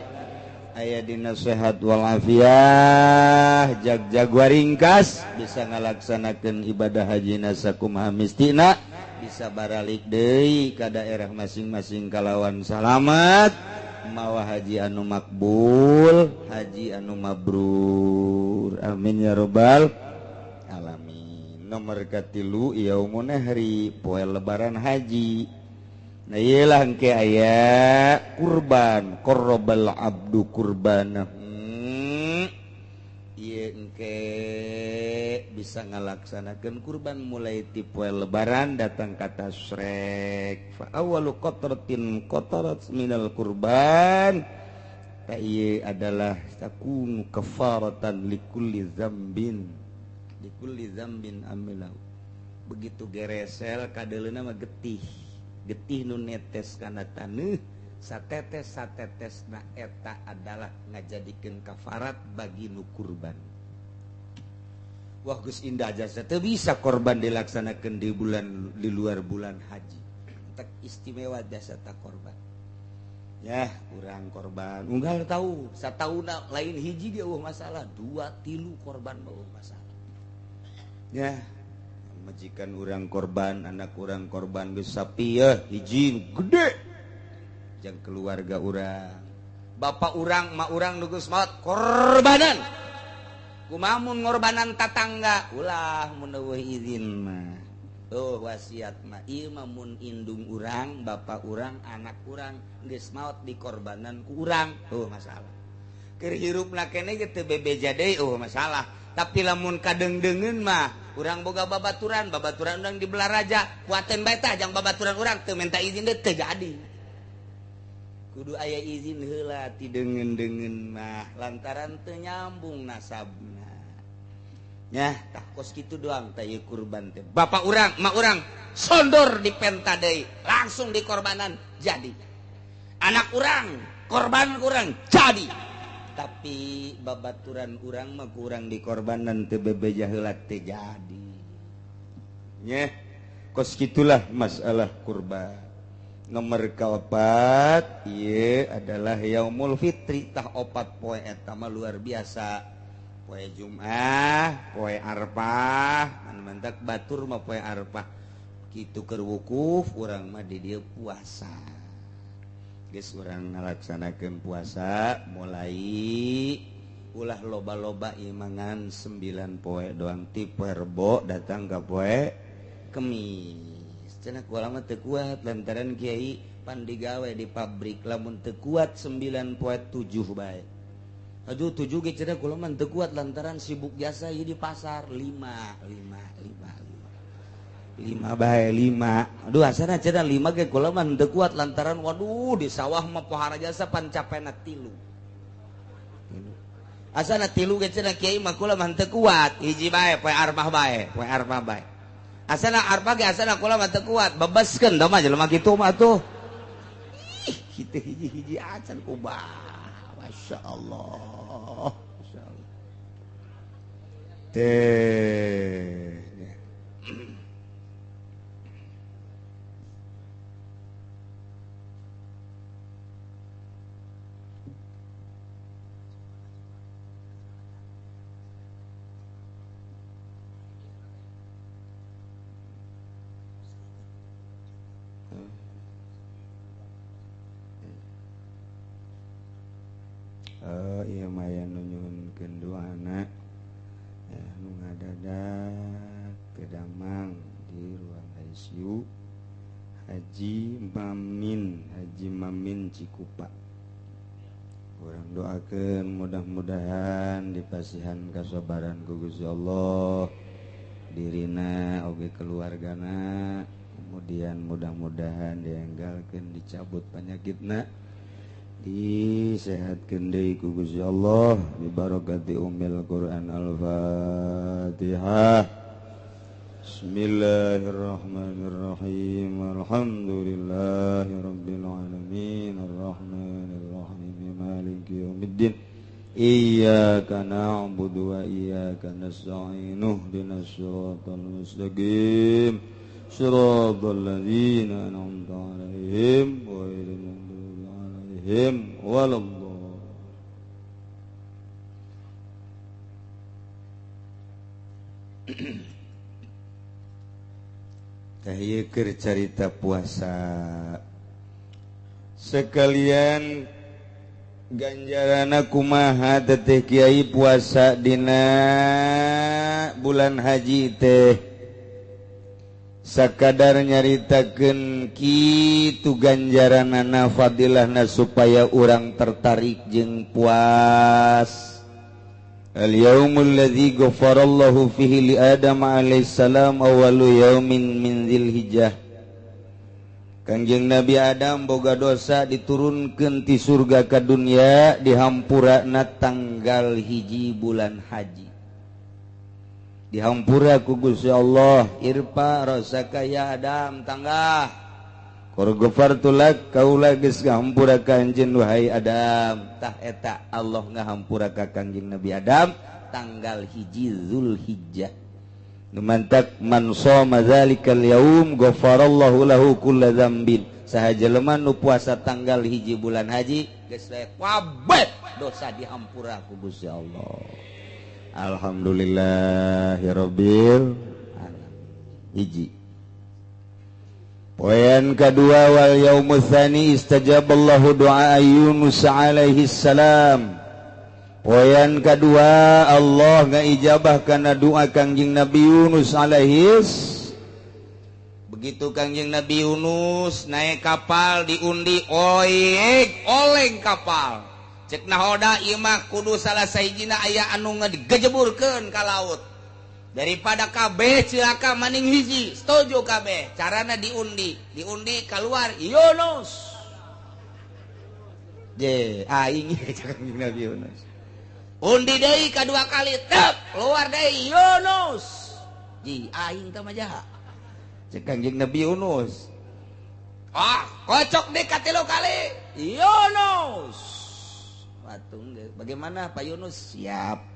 B: aya dina sehat walafiah, jag-jag waringkas bisa ngalaksanakeun ibadah haji sakumaha mistina, bisa baralik deui ka daerah masing-masing kalawan salamat, mawa haji anu makbul, haji anu mabrur. Amin ya robbal alamin. Nomor katilu yaumun nahri, poe lebaran haji. Nah iyalah engke aya kurban, qarrabal abdu kurbanahu. Ieu engke bisa ngalaksanakeun kurban mulai ti poe lebaran datang ka tasrek. Fa awwalu qatratin qatarat minal kurban, ta ieu adalah takunu kafaratan likulli dzambin, likulli dzambin amilahu. Begitu geresel kadeleuna mah getih, getih nu netes kana taneuh, satetes satetes na eta adalah ngajadikeun kafarat bagi nu kurban. Wah geus indah jasa teu bisa korban dilaksanakeun di bulan di luar bulan haji. Tak istimewa jasa tak korban. Ya, urang korban unggal tahu satauna lain hiji ge eueuh masalah, 2 3 korban eueuh masalah. Ya, majikan urang korban, anak urang korban geus sapi ya hiji gede. Jang keluarga urang, bapak urang, mak urang nu geus maot korbanan. Kumaha mun ngorbanan tatangga? Ulah mun eueuh izin mah. Oh wasiat mah ieu mah mun indung urang, bapak urang, anak urang geus maot dikorbanan ku urang, oh masalah. Keur hirupna keneh ge teu bebeja deui, oh masalah. Tapi lamun kadengdengeun mah urang boga babaturan, babaturan urang di Belaraja, kuateun bae tah jang babaturan urang teu minta izin deui teu jadi. Kudu aya izin heula ti deungeun-deungeun mah lantaran teu nyambung nasabna. Nyah tah kos kitu doang tah ieu kurban teh. Bapak urang, mak urang sondor dipenta deui, langsung dikorbanan jadi. Anak urang korban urang jadi. Tapi babaturan urang mah kurang dikorbanan teu bebeja heula teu jadi. Nyah kos kitulah masalah kurban. Nomor keempat ieu adalah yaumul fitri. Tah opat poe eta mah luar biasa. Poe Jumat, poe Arfah, anu mantak batur mah poe Arfah. Kitu keur wukuf urang mah di dieu puasa. Geus urang ngalaksanakeun puasa mulai ulah loba-loba imangan 9 poe doang ti poe Rebo datang ka poe Kemis. Cenah kula mah teu kuat lantaran kiai pan digawe di pabrik lamun teu kuat 9.7 bae. Aduh 7 ge cenah kula mah teu kuat lantaran sibuk jasa ieu di pasar 5 5 5 5 bae 5. Aduh asana cenah 5 ge kula mah teu kuat lantaran waduh di sawah mah pohara jasa pan capena 3. Asana 3 ge cenah kiai mah kula mah teu kuat hiji bae poe Arfah bae, poe Arfah bae. Asana Arfah ge asana kula mah teu kuat bebaskeun da mah jelema kitu mah tuh. Ih kitu hiji-hiji acan kubah. Masya Allah, Masya Allah. Teh. Iya maya nu nyuhunkeun doana nu ngadadak teu damang di ruang ICU Haji Mamin Cikupa. Urang doakeun mudah-mudahan dipasihan kasabaran ku Gusti Allah dirina oge keluargana, kemudian mudah-mudahan dienggalkeun dicabut penyakitna, disehatkeun deui ku Gusti Allah bibarakati ummil Quran. Al-Fatihah. Bismillahirrahmanirrahim. Alhamdulillahirabbil alamin arrahmanirrahim maliki yaumiddin. Iyyaka na'budu wa iyyaka nasta'in ihdinas siratal mustaqim siratal ladzina an'amta 'alaihim ghairil maghdubi 'alaihim waladdallin. Tah ieu keur carita puasa sekalian ganjarana kumaha teteh kiai puasa dina bulan haji teh sakadar nyaritakeun kitu ganjaranana fadilahna supaya urang tertarik jeung puas. Al-yaumul ladzi ghafarallahu fihi li Adam alaihissalam awwalu yaumin min Dzulhijjah. Kangjeng Nabi Adam boga dosa diturunkeun ti surga ka dunia dihampurana tanggal 1 bulan haji. Dihampura ku Gusti Allah, irfa rasaka ya Adam tanggah. Qad ghafartu lak kaula geus ngahampura ka anjeun wahai Adam. Tah eta Allah ngahampura ka Kangjeng Nabi Adam tanggal 1 Zulhijjah. Nu mantak man shoma dzalikal yaum ghafarallahu lahu kulla dzambin. Saha jelema nu puasa tanggal 1 bulan haji geus kabeh dosa dihampura ku Gusti Allah. Alhamdulillahirabbil alamin. Hiji. Poin kedua wal yaumus tsani istajaballahu du'a Yunus alaihi salam. Poin kedua Allah ngaijabah kana doa Kangjeng Nabi Yunus alaihis.
A: Begitu Kangjeng Nabi Yunus naik kapal diundi oeg oleng kapal. Cek nahoda ieu mah kudu salah sahijina aya anu ngagejeburkeun ka laut. Daripada kabeh cilaka maning hiji, setuju kabeh. Carana diundi, diundi keluar Yunus.
B: Je, aing Kangjeng Nabi Yunus.
A: Undi deui kadua kali tep keluar deui Yunus. Ji aing teh mah jaha.
B: Cek Kangjeng Nabi Yunus.
A: Ah, kocok deui katilu kali Yunus. Watung bagaimana Pak Yunus?
B: Siap.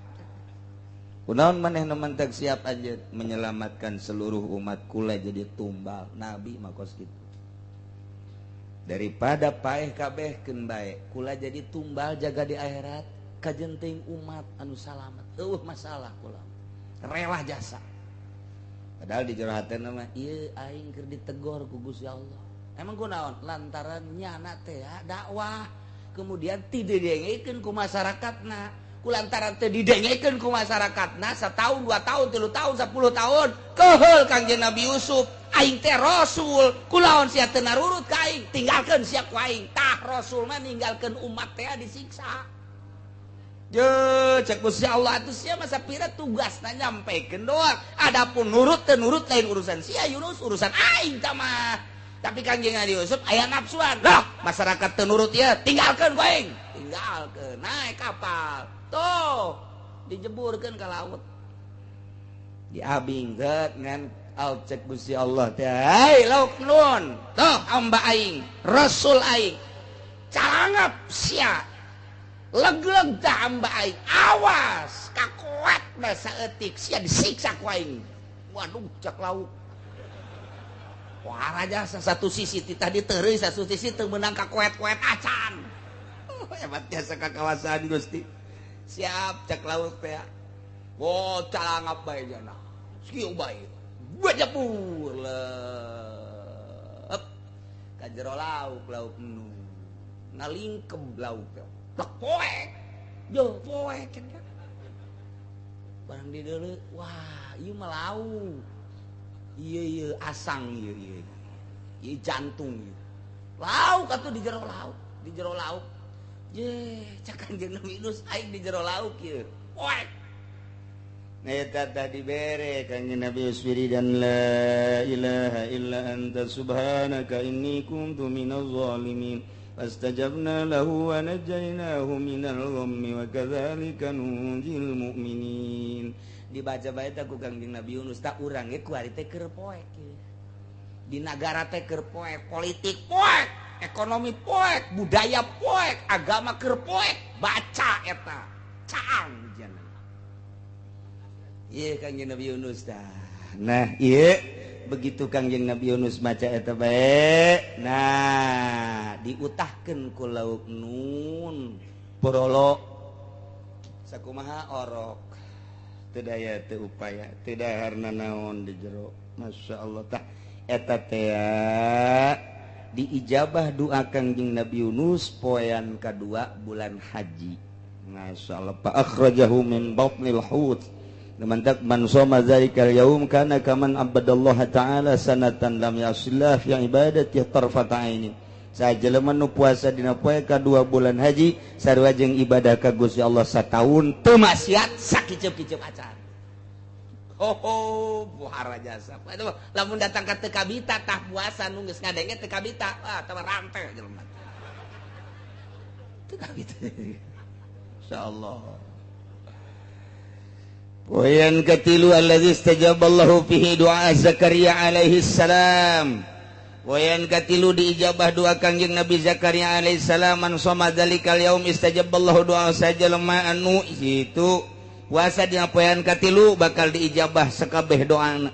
B: Kunaon maneh nu mantek siap aja menyelamatkan seluruh umat kula jadi tumbal nabi mah kos kitu. Daripada paeh kabeh keun bae kula jadi tumbal jaga di akhirat kajenting umat anu salamat. Eueuh masalah kula.
A: Rewah jasa.
B: Padahal di jero hatena mah
A: ieu aing keur ditegor ku Gusti Allah. Emang kunaon? Lantaran nyana teh dakwah kemudian teu didengekeun ku masyarakatna. Kulantaran teu didengekeun ku masyarakatna setahun, 2 tahun, 3 tahun, 10 tahun keheul Kangjeng Nabi Yusuf aing teh rasul kulaon sia teu narurut ka aing tinggalkeun sia ku aing. Tah rasul mah ninggalkeun umat teh disiksa. Je cek Gusti Allah atuh sia masa pira tugasna nyampekeun doang. Adapun nurut teu nurut lain urusan sia Yunus, urusan aing tah mah. Tapi Kangjeng Nabi Yusuf aya nafsuan. Lah masyarakat teu nurut ieu tinggalkeun ku aing. Tinggalkeun naik kapal. Tuh dijeburkeun ka laut.
B: Diabing zat ngan al cek Gusti Allah teh.
A: Hei lauk nun. Tuh hamba aing, rasul aing. Calangap sia. Leg-leg tah hamba aing. Awas kakuat da saeutik sia disiksa ku aing. Waduh cek lauk. Wah raja satu sisi titah diteureuy satu sisi teu meunang kakuet-kuet acan.
B: Oh, hebat jasa kakawasaan Gusti.
A: Siap cek laut teh. Oh calangap bae jana. Kieu bae. Bajapur lep. Ka jero lauk lauk nu. Ngalingkeb lauk teh. Plek poek. Jo poek cenah. Barang di deuleu, wah ieu mah lauk. Ieu ieu asang ieu ieu. Ieu jantung ieu. Lauk atuh di jero lauk, di jero lauk. Ye, cak Kangjeng Nabi Yunus aing di jero lauk ieu. Poek.
B: Eta tadi bere Kangjeng Nabi Yunus wiridan la ilaha illa anta subhanaka inni kuntu minaz zalimin. Fastajabna lahu wa najainahu minal ghammi wa kadzalika nunjil mu'minin.
A: Dibaca bae teh ku Kangjeng Nabi Yunus tak urang ge kuari teh keur poek. Di nagara teh keur poek, politik poek, ekonomi poek, budaya poek, agama keur poek, baca eta caang ujana. Ieu Kangjeng Nabi Yunus tah.
B: Nah, ieu begitu Kangjeng Nabi Yunus maca eta bae, nah
A: diutahkeun ku lauk nun borolo sakumaha orok
B: teu daya teu upaya teu daharna naon di jero. Masya Allah tah eta teh
A: diijabah doa Kangjeng Nabi Yunus poean kadua bulan haji.
B: Masya Allah fa akhrajahu min batnil hut. Mantak man shoma zalikal yaum kana kaman abadallaha ta'ala sanatan lam yasillah fi ibadati tarfata ainin. Sajelema nu puasa dina poe kadua bulan haji sarua jeung ibadah ka Gusti Allah sataun
A: teu maksiat sakiceup-kiceup acan. Ho ho buhara jasa. Aduh, lamun datang ka teu kabita tah puasa nu geus ngadenge teu kabita, ah tah rante jelema. Teu kabita.
B: Insyaallah. Poean katilu allazi istajaballahu fihi du'a Zakaria alaihi salam. Poean katilu diijabah doa Kangjeng Nabi Zakaria alaihi salam man shoma dzalikal yaum istajaballahu du'a sajalema anu itu puasa dina poean katilu bakal diijabah sakabeh doana.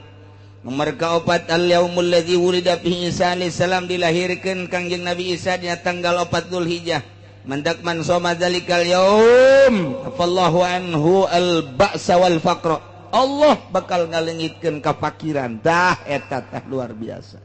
B: Nomor kaopat al yaumul ladzi wulida fihi Isa alaihi salam dilahirkeun Kangjeng Nabi Isa dina tanggal 4 Dzulhijjah. Mandak man shoma dzalikal yaum afallahu anhu al ba'sa wal faqra. Allah bakal ngalengitkeun kafakiran. Tah eta tah luar biasa.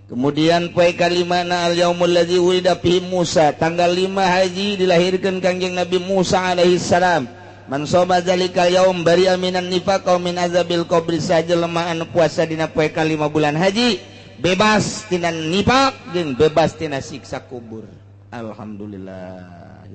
B: Kemudian poe kalimana al yaumul ladzi wulida fihi Musa tanggal 5 haji dilahirkeun Kangjeng Nabi Musa alaihi salam. Man shoma dzalikal yaum bari'a minan nifaq wa min azabil qabri. Sajelema anu puasa dina poe kalima bulan haji bebas tina nifaq jeung bebas tina siksa kubur. Alhamdulillah.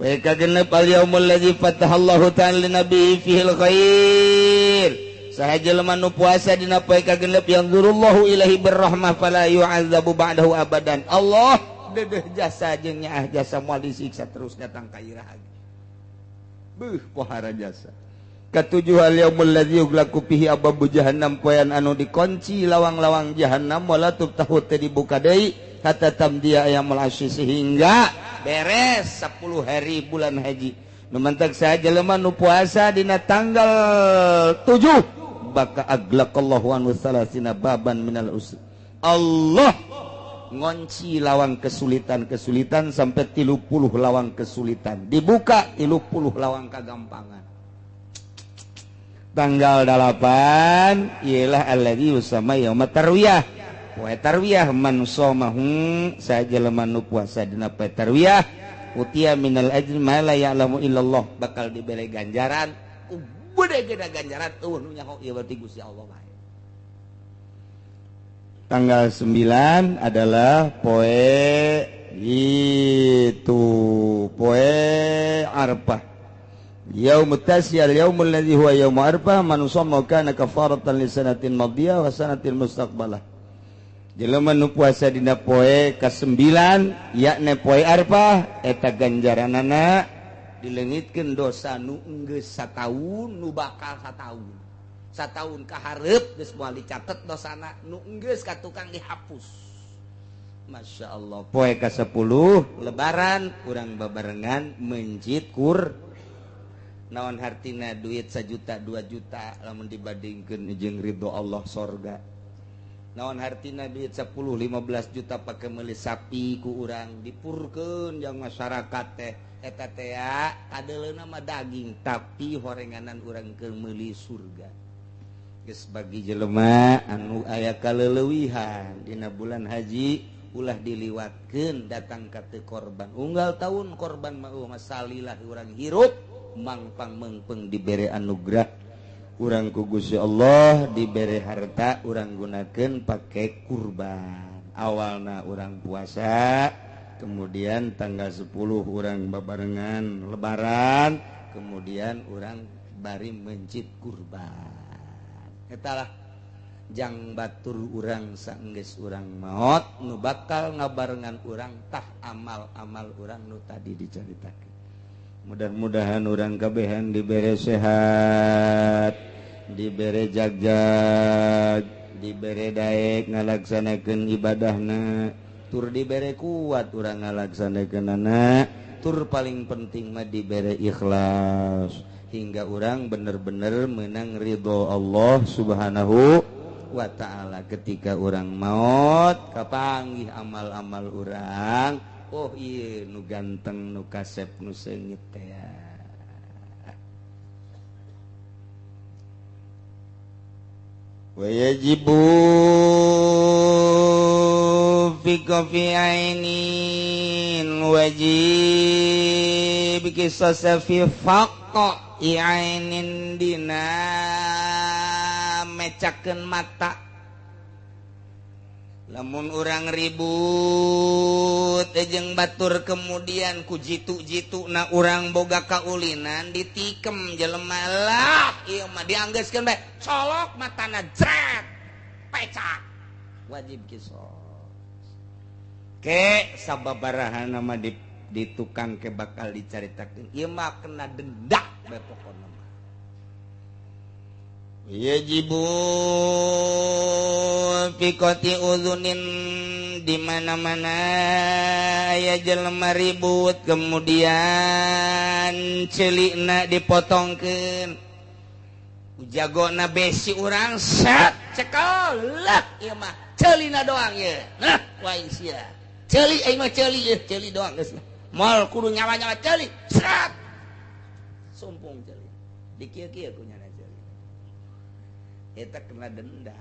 B: Wa kagenep al yaumul ladzi fatahallahu ta'ala lin nabi fihil khair. Saha jelema nu puasa dina poe kagenep yanzurullahu ilaihi birrahmah fala yu'adzabu ba'dahu abadan. Allah dedeh jasa jeung nyaah jasa moal disiksa terus datang ka iraha. Beuh pohara jasa. Katujuh al yaumul ladzi yughlaqu fihi abwabu jahannam poean anu dikunci lawang-lawang jahannam wala tuftahu teu dibuka deui hatta tamdiya ayamul asy sehingga
A: beres 10 hari bulan haji.
B: Nu mantak saha jelema nu puasa dina tanggal 7 baka aglaqallahu anhu salasina baban minal usri. Allah ngonci lawang kesulitan-kesulitan sampai 30 lawang kesulitan dibuka, 30 lawang kagampangan. Tanggal 8 ialah alladzi yusama yaumat tarwiyah. Poe tarwiyah man shomahu sajelema nu puasa dina poe tarwiyah utia minal ajri ma la ya'lamu illallah
A: bakal dibere ganjaran ku gede-gede ganjaran eueuh nu nyaho ieu berarti Gusti Allah bae.
B: Tanggal 9 adalah poe itu poe Arafah. Yaumut tasyal yaumul ladzi huwa yaumu Arafah man shoma kana kafaratan li sanatin madiyah wa sanatin mustaqbalah. Jelema nu puasa dina poe ka-9 yakni poe Arafah eta ganjaranana
A: dileungitkeun dosa nu enggeus sataun nu bakal sataun. Sataun kahareup geus moal dicatet dosana nu enggeus ka tukang dihapus.
B: Masya Allah. Poe ka-10 lebaran urang babarengan mencit kur naon hartina duit 1 juta 2 juta lamun dibandingkeun jeung ridho Allah sorga. Naon hartina duit 10 15 juta pake meuli sapi ku urang dipurkeun jang masyarakat teh eta teh kadeuleuna mah daging tapi horenganan urang keur meuli surga. Geus bagi jelema anu aya kaleulewihan dina bulan haji ulah diliwatkeun datang ka teu korban. Unggal taun korban mah salilah urang hirup mangpang meungpeung dibere anugerah Urang ku Gusti Allah dibere harta urang gunakeun pake kurban. Awalna urang puasa, kemudian tanggal 10 urang babarengan lebaran, kemudian urang bari mencit kurban. Eta lah jang batur urang saenggeus urang maot nu bakal ngabarengan urang tah amal-amal urang nu tadi dicaritakeun. Mudah-mudahan urang kabehan dibere sehat, dibere jagjag, dibere daek ngalaksanakeun ibadahna, tur dibere kuat urang ngalaksanakeunana, tur paling penting mah dibere ikhlas hingga urang bener-bener menang ridho Allah Subhanahu wa ta'ala. Ketika urang maot kapanggih amal-amal urang, oh iya nu ganteng nu kasep nu seungit teh. Wa yajibu fi kafi ainin wajib qisas fi faqa ainin dina mecakeun mata. Lamun urang ribut jeung batur kemudian ku jitu-jitu na urang boga kaulinan ditikem jelema lah ieu mah dianggeuskeun bae colok matana jret pecak wajib kisos. Ke sababaraha mah di tukang ke bakal dicaritakeun ieu mah kena denda bae pokona mah. Yajibu fi qati udhunin di mana-mana aya jelema ribut kemudian celikna dipotongkeun jagona besi urang set cekel lah ieu mah celina doang ieu. Nah wae sia ceuli aing mah ceuli ieu ceuli doang geus moal kudu nyawa-nyawa ceuli set sumpung ceuli dikieu-kieu ku nyana ceuli eta kena denda,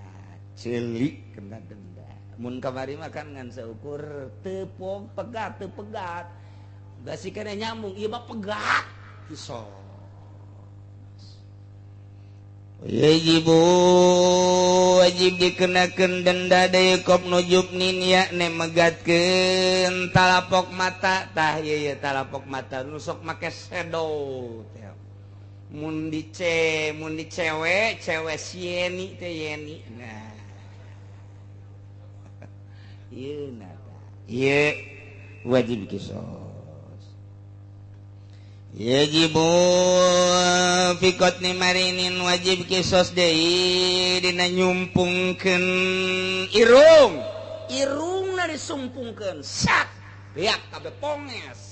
B: ceuli kena denda. Mun kamari mah kan ngan saukur teu pegat teu pegat basi kana nyambung ieu mah pegat kisos. Yajibu wajib dikenakeun denda deui kop nujubnin yakni megatkeun talapok mata. Tah ieu ye talapok mata nu sok make shadow teh. Mun di ce mun di cewe cewe sieni teh yeni. Nah ieu na tah ieu wajib kisos. Yajibu fi qatni marinin wajib kisos deui dina nyumpungkeun irung. Irungna disumpungkeun sak beak kabeh ponges.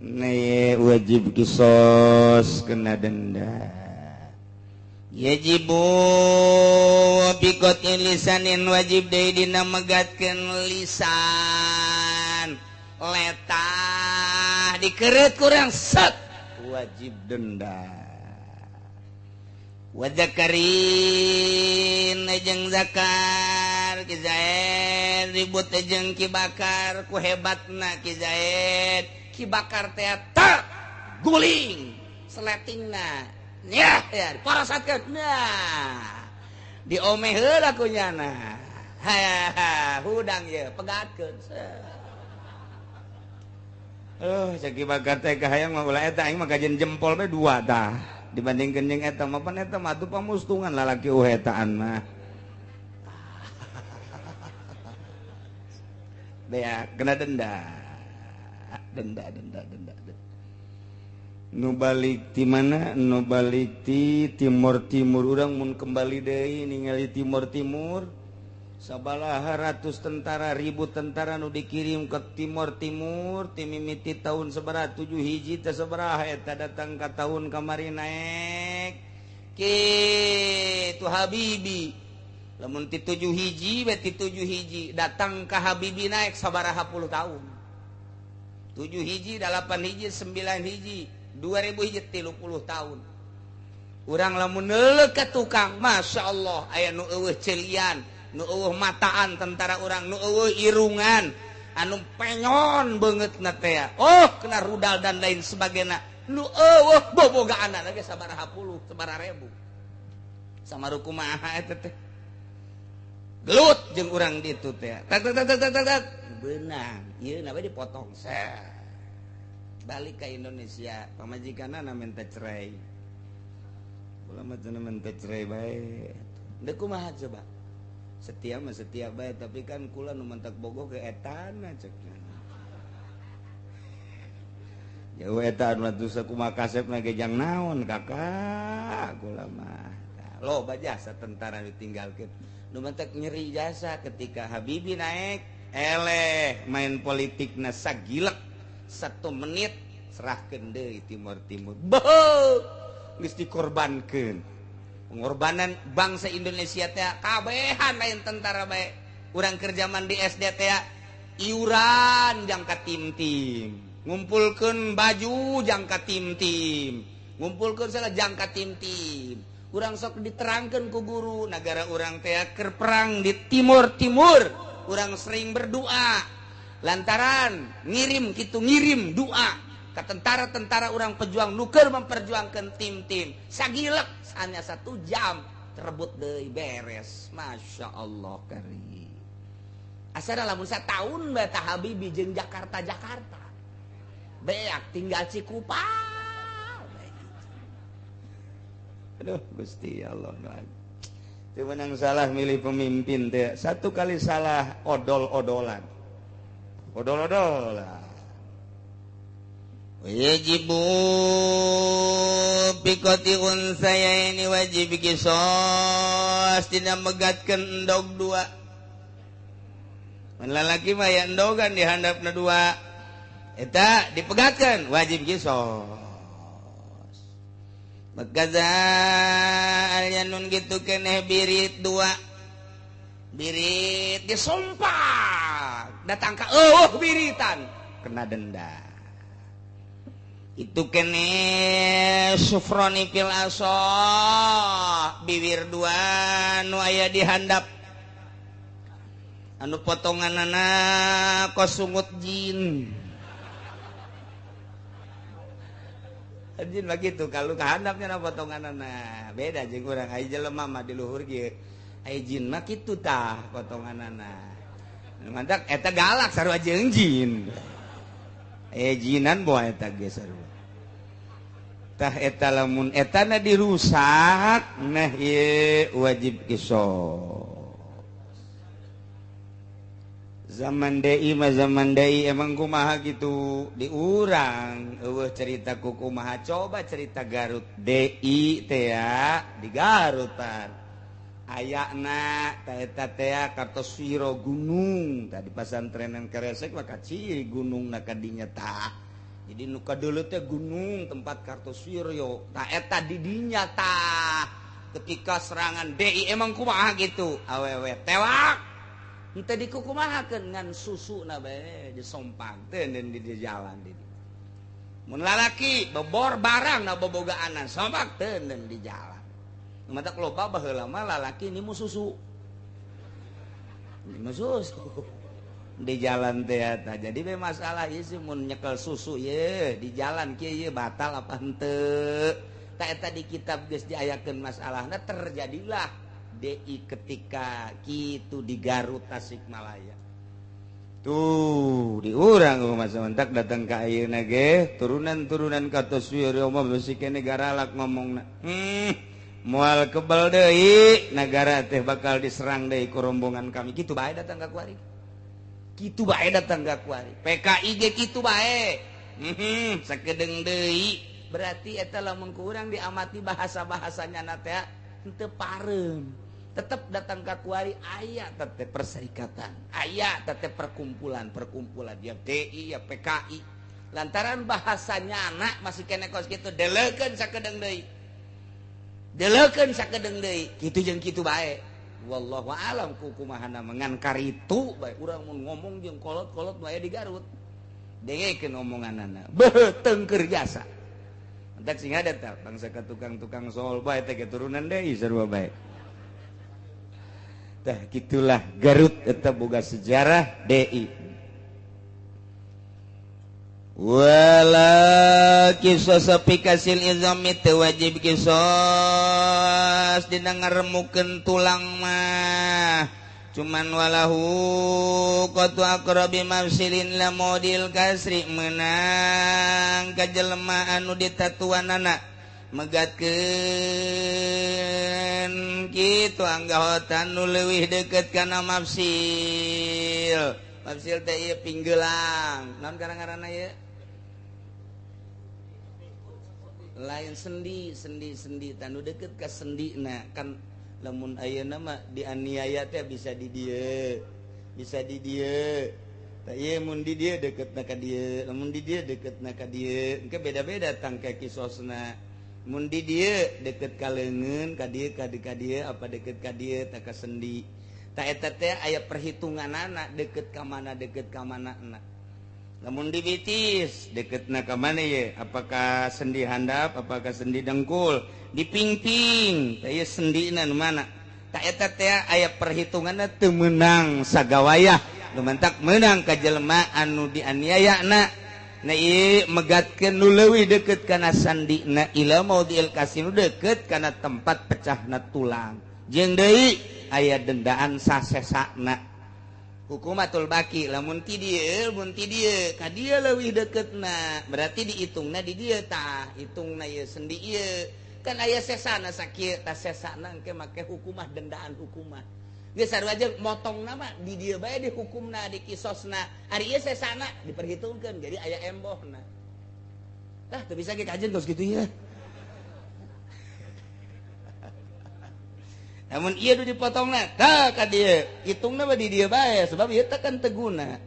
B: Nah, wajib kisos kena denda. Yajibu fi qatni lisanin wajib deui dina megatkeun lisan. Letah dikeret kurang set wajib denda. Wazakarin jeung zakar Ki Zaid ribut jeung Ki Bakar ku hebatna Ki Zaid Ki Bakar teh guling seletingna nyah ya parasatkeun nah diomeh heula ku nyana ha hudang ye pegatkeun. Cek Ki Bakar teh kahayang mah ulah eta aing mah kajen jempol we dua tah dibandingkeun jeung eta mah pan eta mah atuh pamustungan lalaki uhetaan mah. Bea kena denda. Denda denda denda. Nu balik ti mana? Nu balik ti Timur Timur urang mun kembali deui ningali Timur Timur. Sabalaha ratus tentara ribu tentara nu dikirim ke Timur Timur timimiti tahun sabaraha 7 hiji teh sabaraha eta datang ka tahun kamari naek kitu Habibi lamun ti 7 hiji we ti 7 hiji datang ka Habibi naek sabaraha puluh tahun 7 hiji 8 hiji 9 hiji 2000 hiji 30 tahun urang lamun neuleuh ka tukang Masya Allah aya nu eueuh celian nu eueuh mataan tentara urang nu eueuh irungan anu penyon beungeutna teh oh kena rudal dan lain sebagainya
A: Nu eueuh bobogaanana ge sabaraha puluh, sabaraha ribu. Samaru kumaha eta teh? Gelut jeung urang ditu teh. Tak tak tak tak tak. Beunang, ieu na we dipotong. Set. Balik ke Indonesia, pamajikanna minta cerai. Kula mah cenah minta cerai bae. Deuk kumaha coba? Setia mah setia bae, tapi kan kula nu mentak bogoh ke etana cekna. Jauh eta anu atuh sakumaha kasepna ge jang naon kakak kula mah. Loba jasa tentara ditinggalkeun. Nu mentak nyeri jasa ketika Habibie naik, eleh main politikna sagilek 1 menit serahkeun deui Timur Timur. Beuh, geus dikorbankeun. Pengorbanan bangsa Indonesia teh kabehan lain tentara bae. Urang keur zaman di SD teh iuran jangka tim-tim, ngumpulkeun baju jangka tim-tim, ngumpulkeun salah jangka tim-tim. Urang sok diterangkeun ku guru nagara urang teh keur perang di Timur Timur, urang sering berdoa lantaran ngirim kitu ngirim doa ke tentara-tentara urang pejuang nu keur memperjuangkan tim-tim. Sagilek hanya 1 jam terebut deui beres. Masya Allah karim. Asana lamun sataun bae tah Habibie jeung Jakarta Jakarta. Beak tinggal Cikupa.
B: Aduh Gusti Allah. Teu meunang salah milih pemimpin teh. Satu kali salah odol-odolan. Odol-odolan.
A: Wajibu pikoti unsayaini wajib kisos tina megatkeun endog dua. Mun lalaki mah aya endogan di handapna dua. Eta dipegatkeun wajib kisos. Bakaza alyanun gitu keneh birit dua. Birit disompak datang ka eueuh biritan kena denda. Itu kene sufroni fil aso bibir dua nu aya di handap anu potonganana kosungut jin. Jin mah kitu kalau ka handapnya na potonganana beda jeung urang aya jelema mah di luhur kieu aya jin mah kitu tah potonganana mantak eta galak sarua jeung jin. Jinan boa eta ge sarua. Tah eta lamun etana dirusak nah ieu wajib kisos. Zaman DI mah zaman DI emang kumaha gitu di urang eueuh cerita ku kumaha coba cerita Garut DI teh ya di Garutan. Ayana ta eta teh Kartoswiro gunung tadi pasantrenan Keresek mah kaciri gunung na kadinya tah. Jadi nu kadeuleu teh gunung tempat Kartoswiro tah eta di dinya tah. Ketika serangan DI emang kumaha gitu awewe tewak henteu dikukumahakeun ngan susuna bae disompang teh di jalan di dieu. Mun lalaki bebor barang na bobogaanan sompak teh di jalan. Matak loba baheula mah lalaki nimu susu. Nimu susu di jalan teh eta. Jadi be masalah ieu sih mun nyekel susu ye di jalan kieu ye batal apa henteu. Ta eta di kitab geus diayakeun masalahna terjadilah DI ketika kitu di Garut Tasikmalaya.
B: Tuh di urang masa mentak datang ka ayeuna ge turunan-turunan Kartoswiro mah beusi keneh garalak ngomongna. Moal kebal deui nagara teh bakal diserang deui ku rombongan kami. Kitu bae datang ka kuari. Kitu bae datang ka kuari. PKI ge kitu bae. Sakedeung deui. Berarti eta lamun ku urang diamati bahasa-bahasanya na teh henteu pareum. Tetep datang ka kuari aya teh perserikatan, aya teh perkumpulan-perkumpulan ya DI ya PKI. Lantaran bahasanya anak masih kene kos kitu deleukeun sakedeung deui. Deleukeun sakedeung deui kitu jeung kitu bae. Wallahu alam ku kumahana ngan karitu bae urang mun ngomong jeung kolot-kolot bae di Garut. Dengekeun omonganana. Beuh teungkeur jasa. Entak sing ada tah bangsa ka tukang-tukang sol bae teh keturunan deui sarua bae. Tah kitulah Garut eta boga sejarah DI. Wala Wala kisos pikasil izami teu wajib kisos dina ngaremukeun tulang mah cuman walahu qatu aqrabi mafsilin la modil kasri menang ka jelema anu ditatuanana megatkeun kitu anggahotan nu leuwih deukeut kana mafsil. Mafsil teh ieu pinggelang naon ngaranna ieu lain sendi sendi sendi tanu deket ke sendi nah kan lamun ayeuna mah dianiaya teh bisa di dieu bisa di dieu tah ieu mun di dieu deketna ka dieu lamun di dieu deketna ka dieu engke beda-beda tangke kisosna mun di dieu deket ka leungeun ka dieu ka dieu apa deket ka dieu tah ka sendi tah eta teh aya perhitunganana deket ka mana na. Namun di bitis deketna ka mana ye apakah sendi handap apakah sendi dengkul dipingping teh ieu sendina nu mana ta eta teh aya perhitunganna teu meunang sagawayah lumantak meunang ka jelema anu dianiayana na ieu megatkeun nu leuwih deukeut kana sandina ila maudil kasinu deukeut kana tempat pecahna tulang jeung deui aya dendaan sasesana hukumatul baki lamun ti dieu mun ti dieu ka dieu leuwih deketna berarti dihitungna di dieu tah hitungna ieu sendi ieu kan aya sesana sakieu tah sesana engke make hukumah dendaan hukumah geus sarua jeung motongna mah di dieu bae dihukumna dikisosna ari ieu sesana diperhitungkeun jadi aya embohna tah teu bisa ge kajen geus kitu ieu. Namun ieu nu dipotongna tah ka dieu hitungna mah di dieu bae sebab ieu teh kan teu guna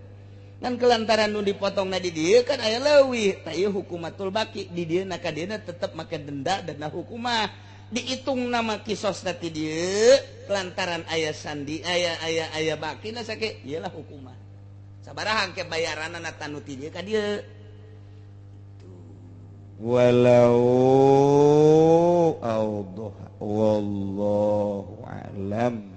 B: ngan kelantaran nu dipotongna di dieu kan aya leuwih tah ieu hukumatul baki di dieu na ka dieu tetep make denda denda hukumah dihitung nama kisosna ti dieu lantaran aya sandi aya aya aya bakina sake ieu lah hukumah sabaraha engke bayaranna tanu ti dieu ka dieu walau awdah wallahu a'lam.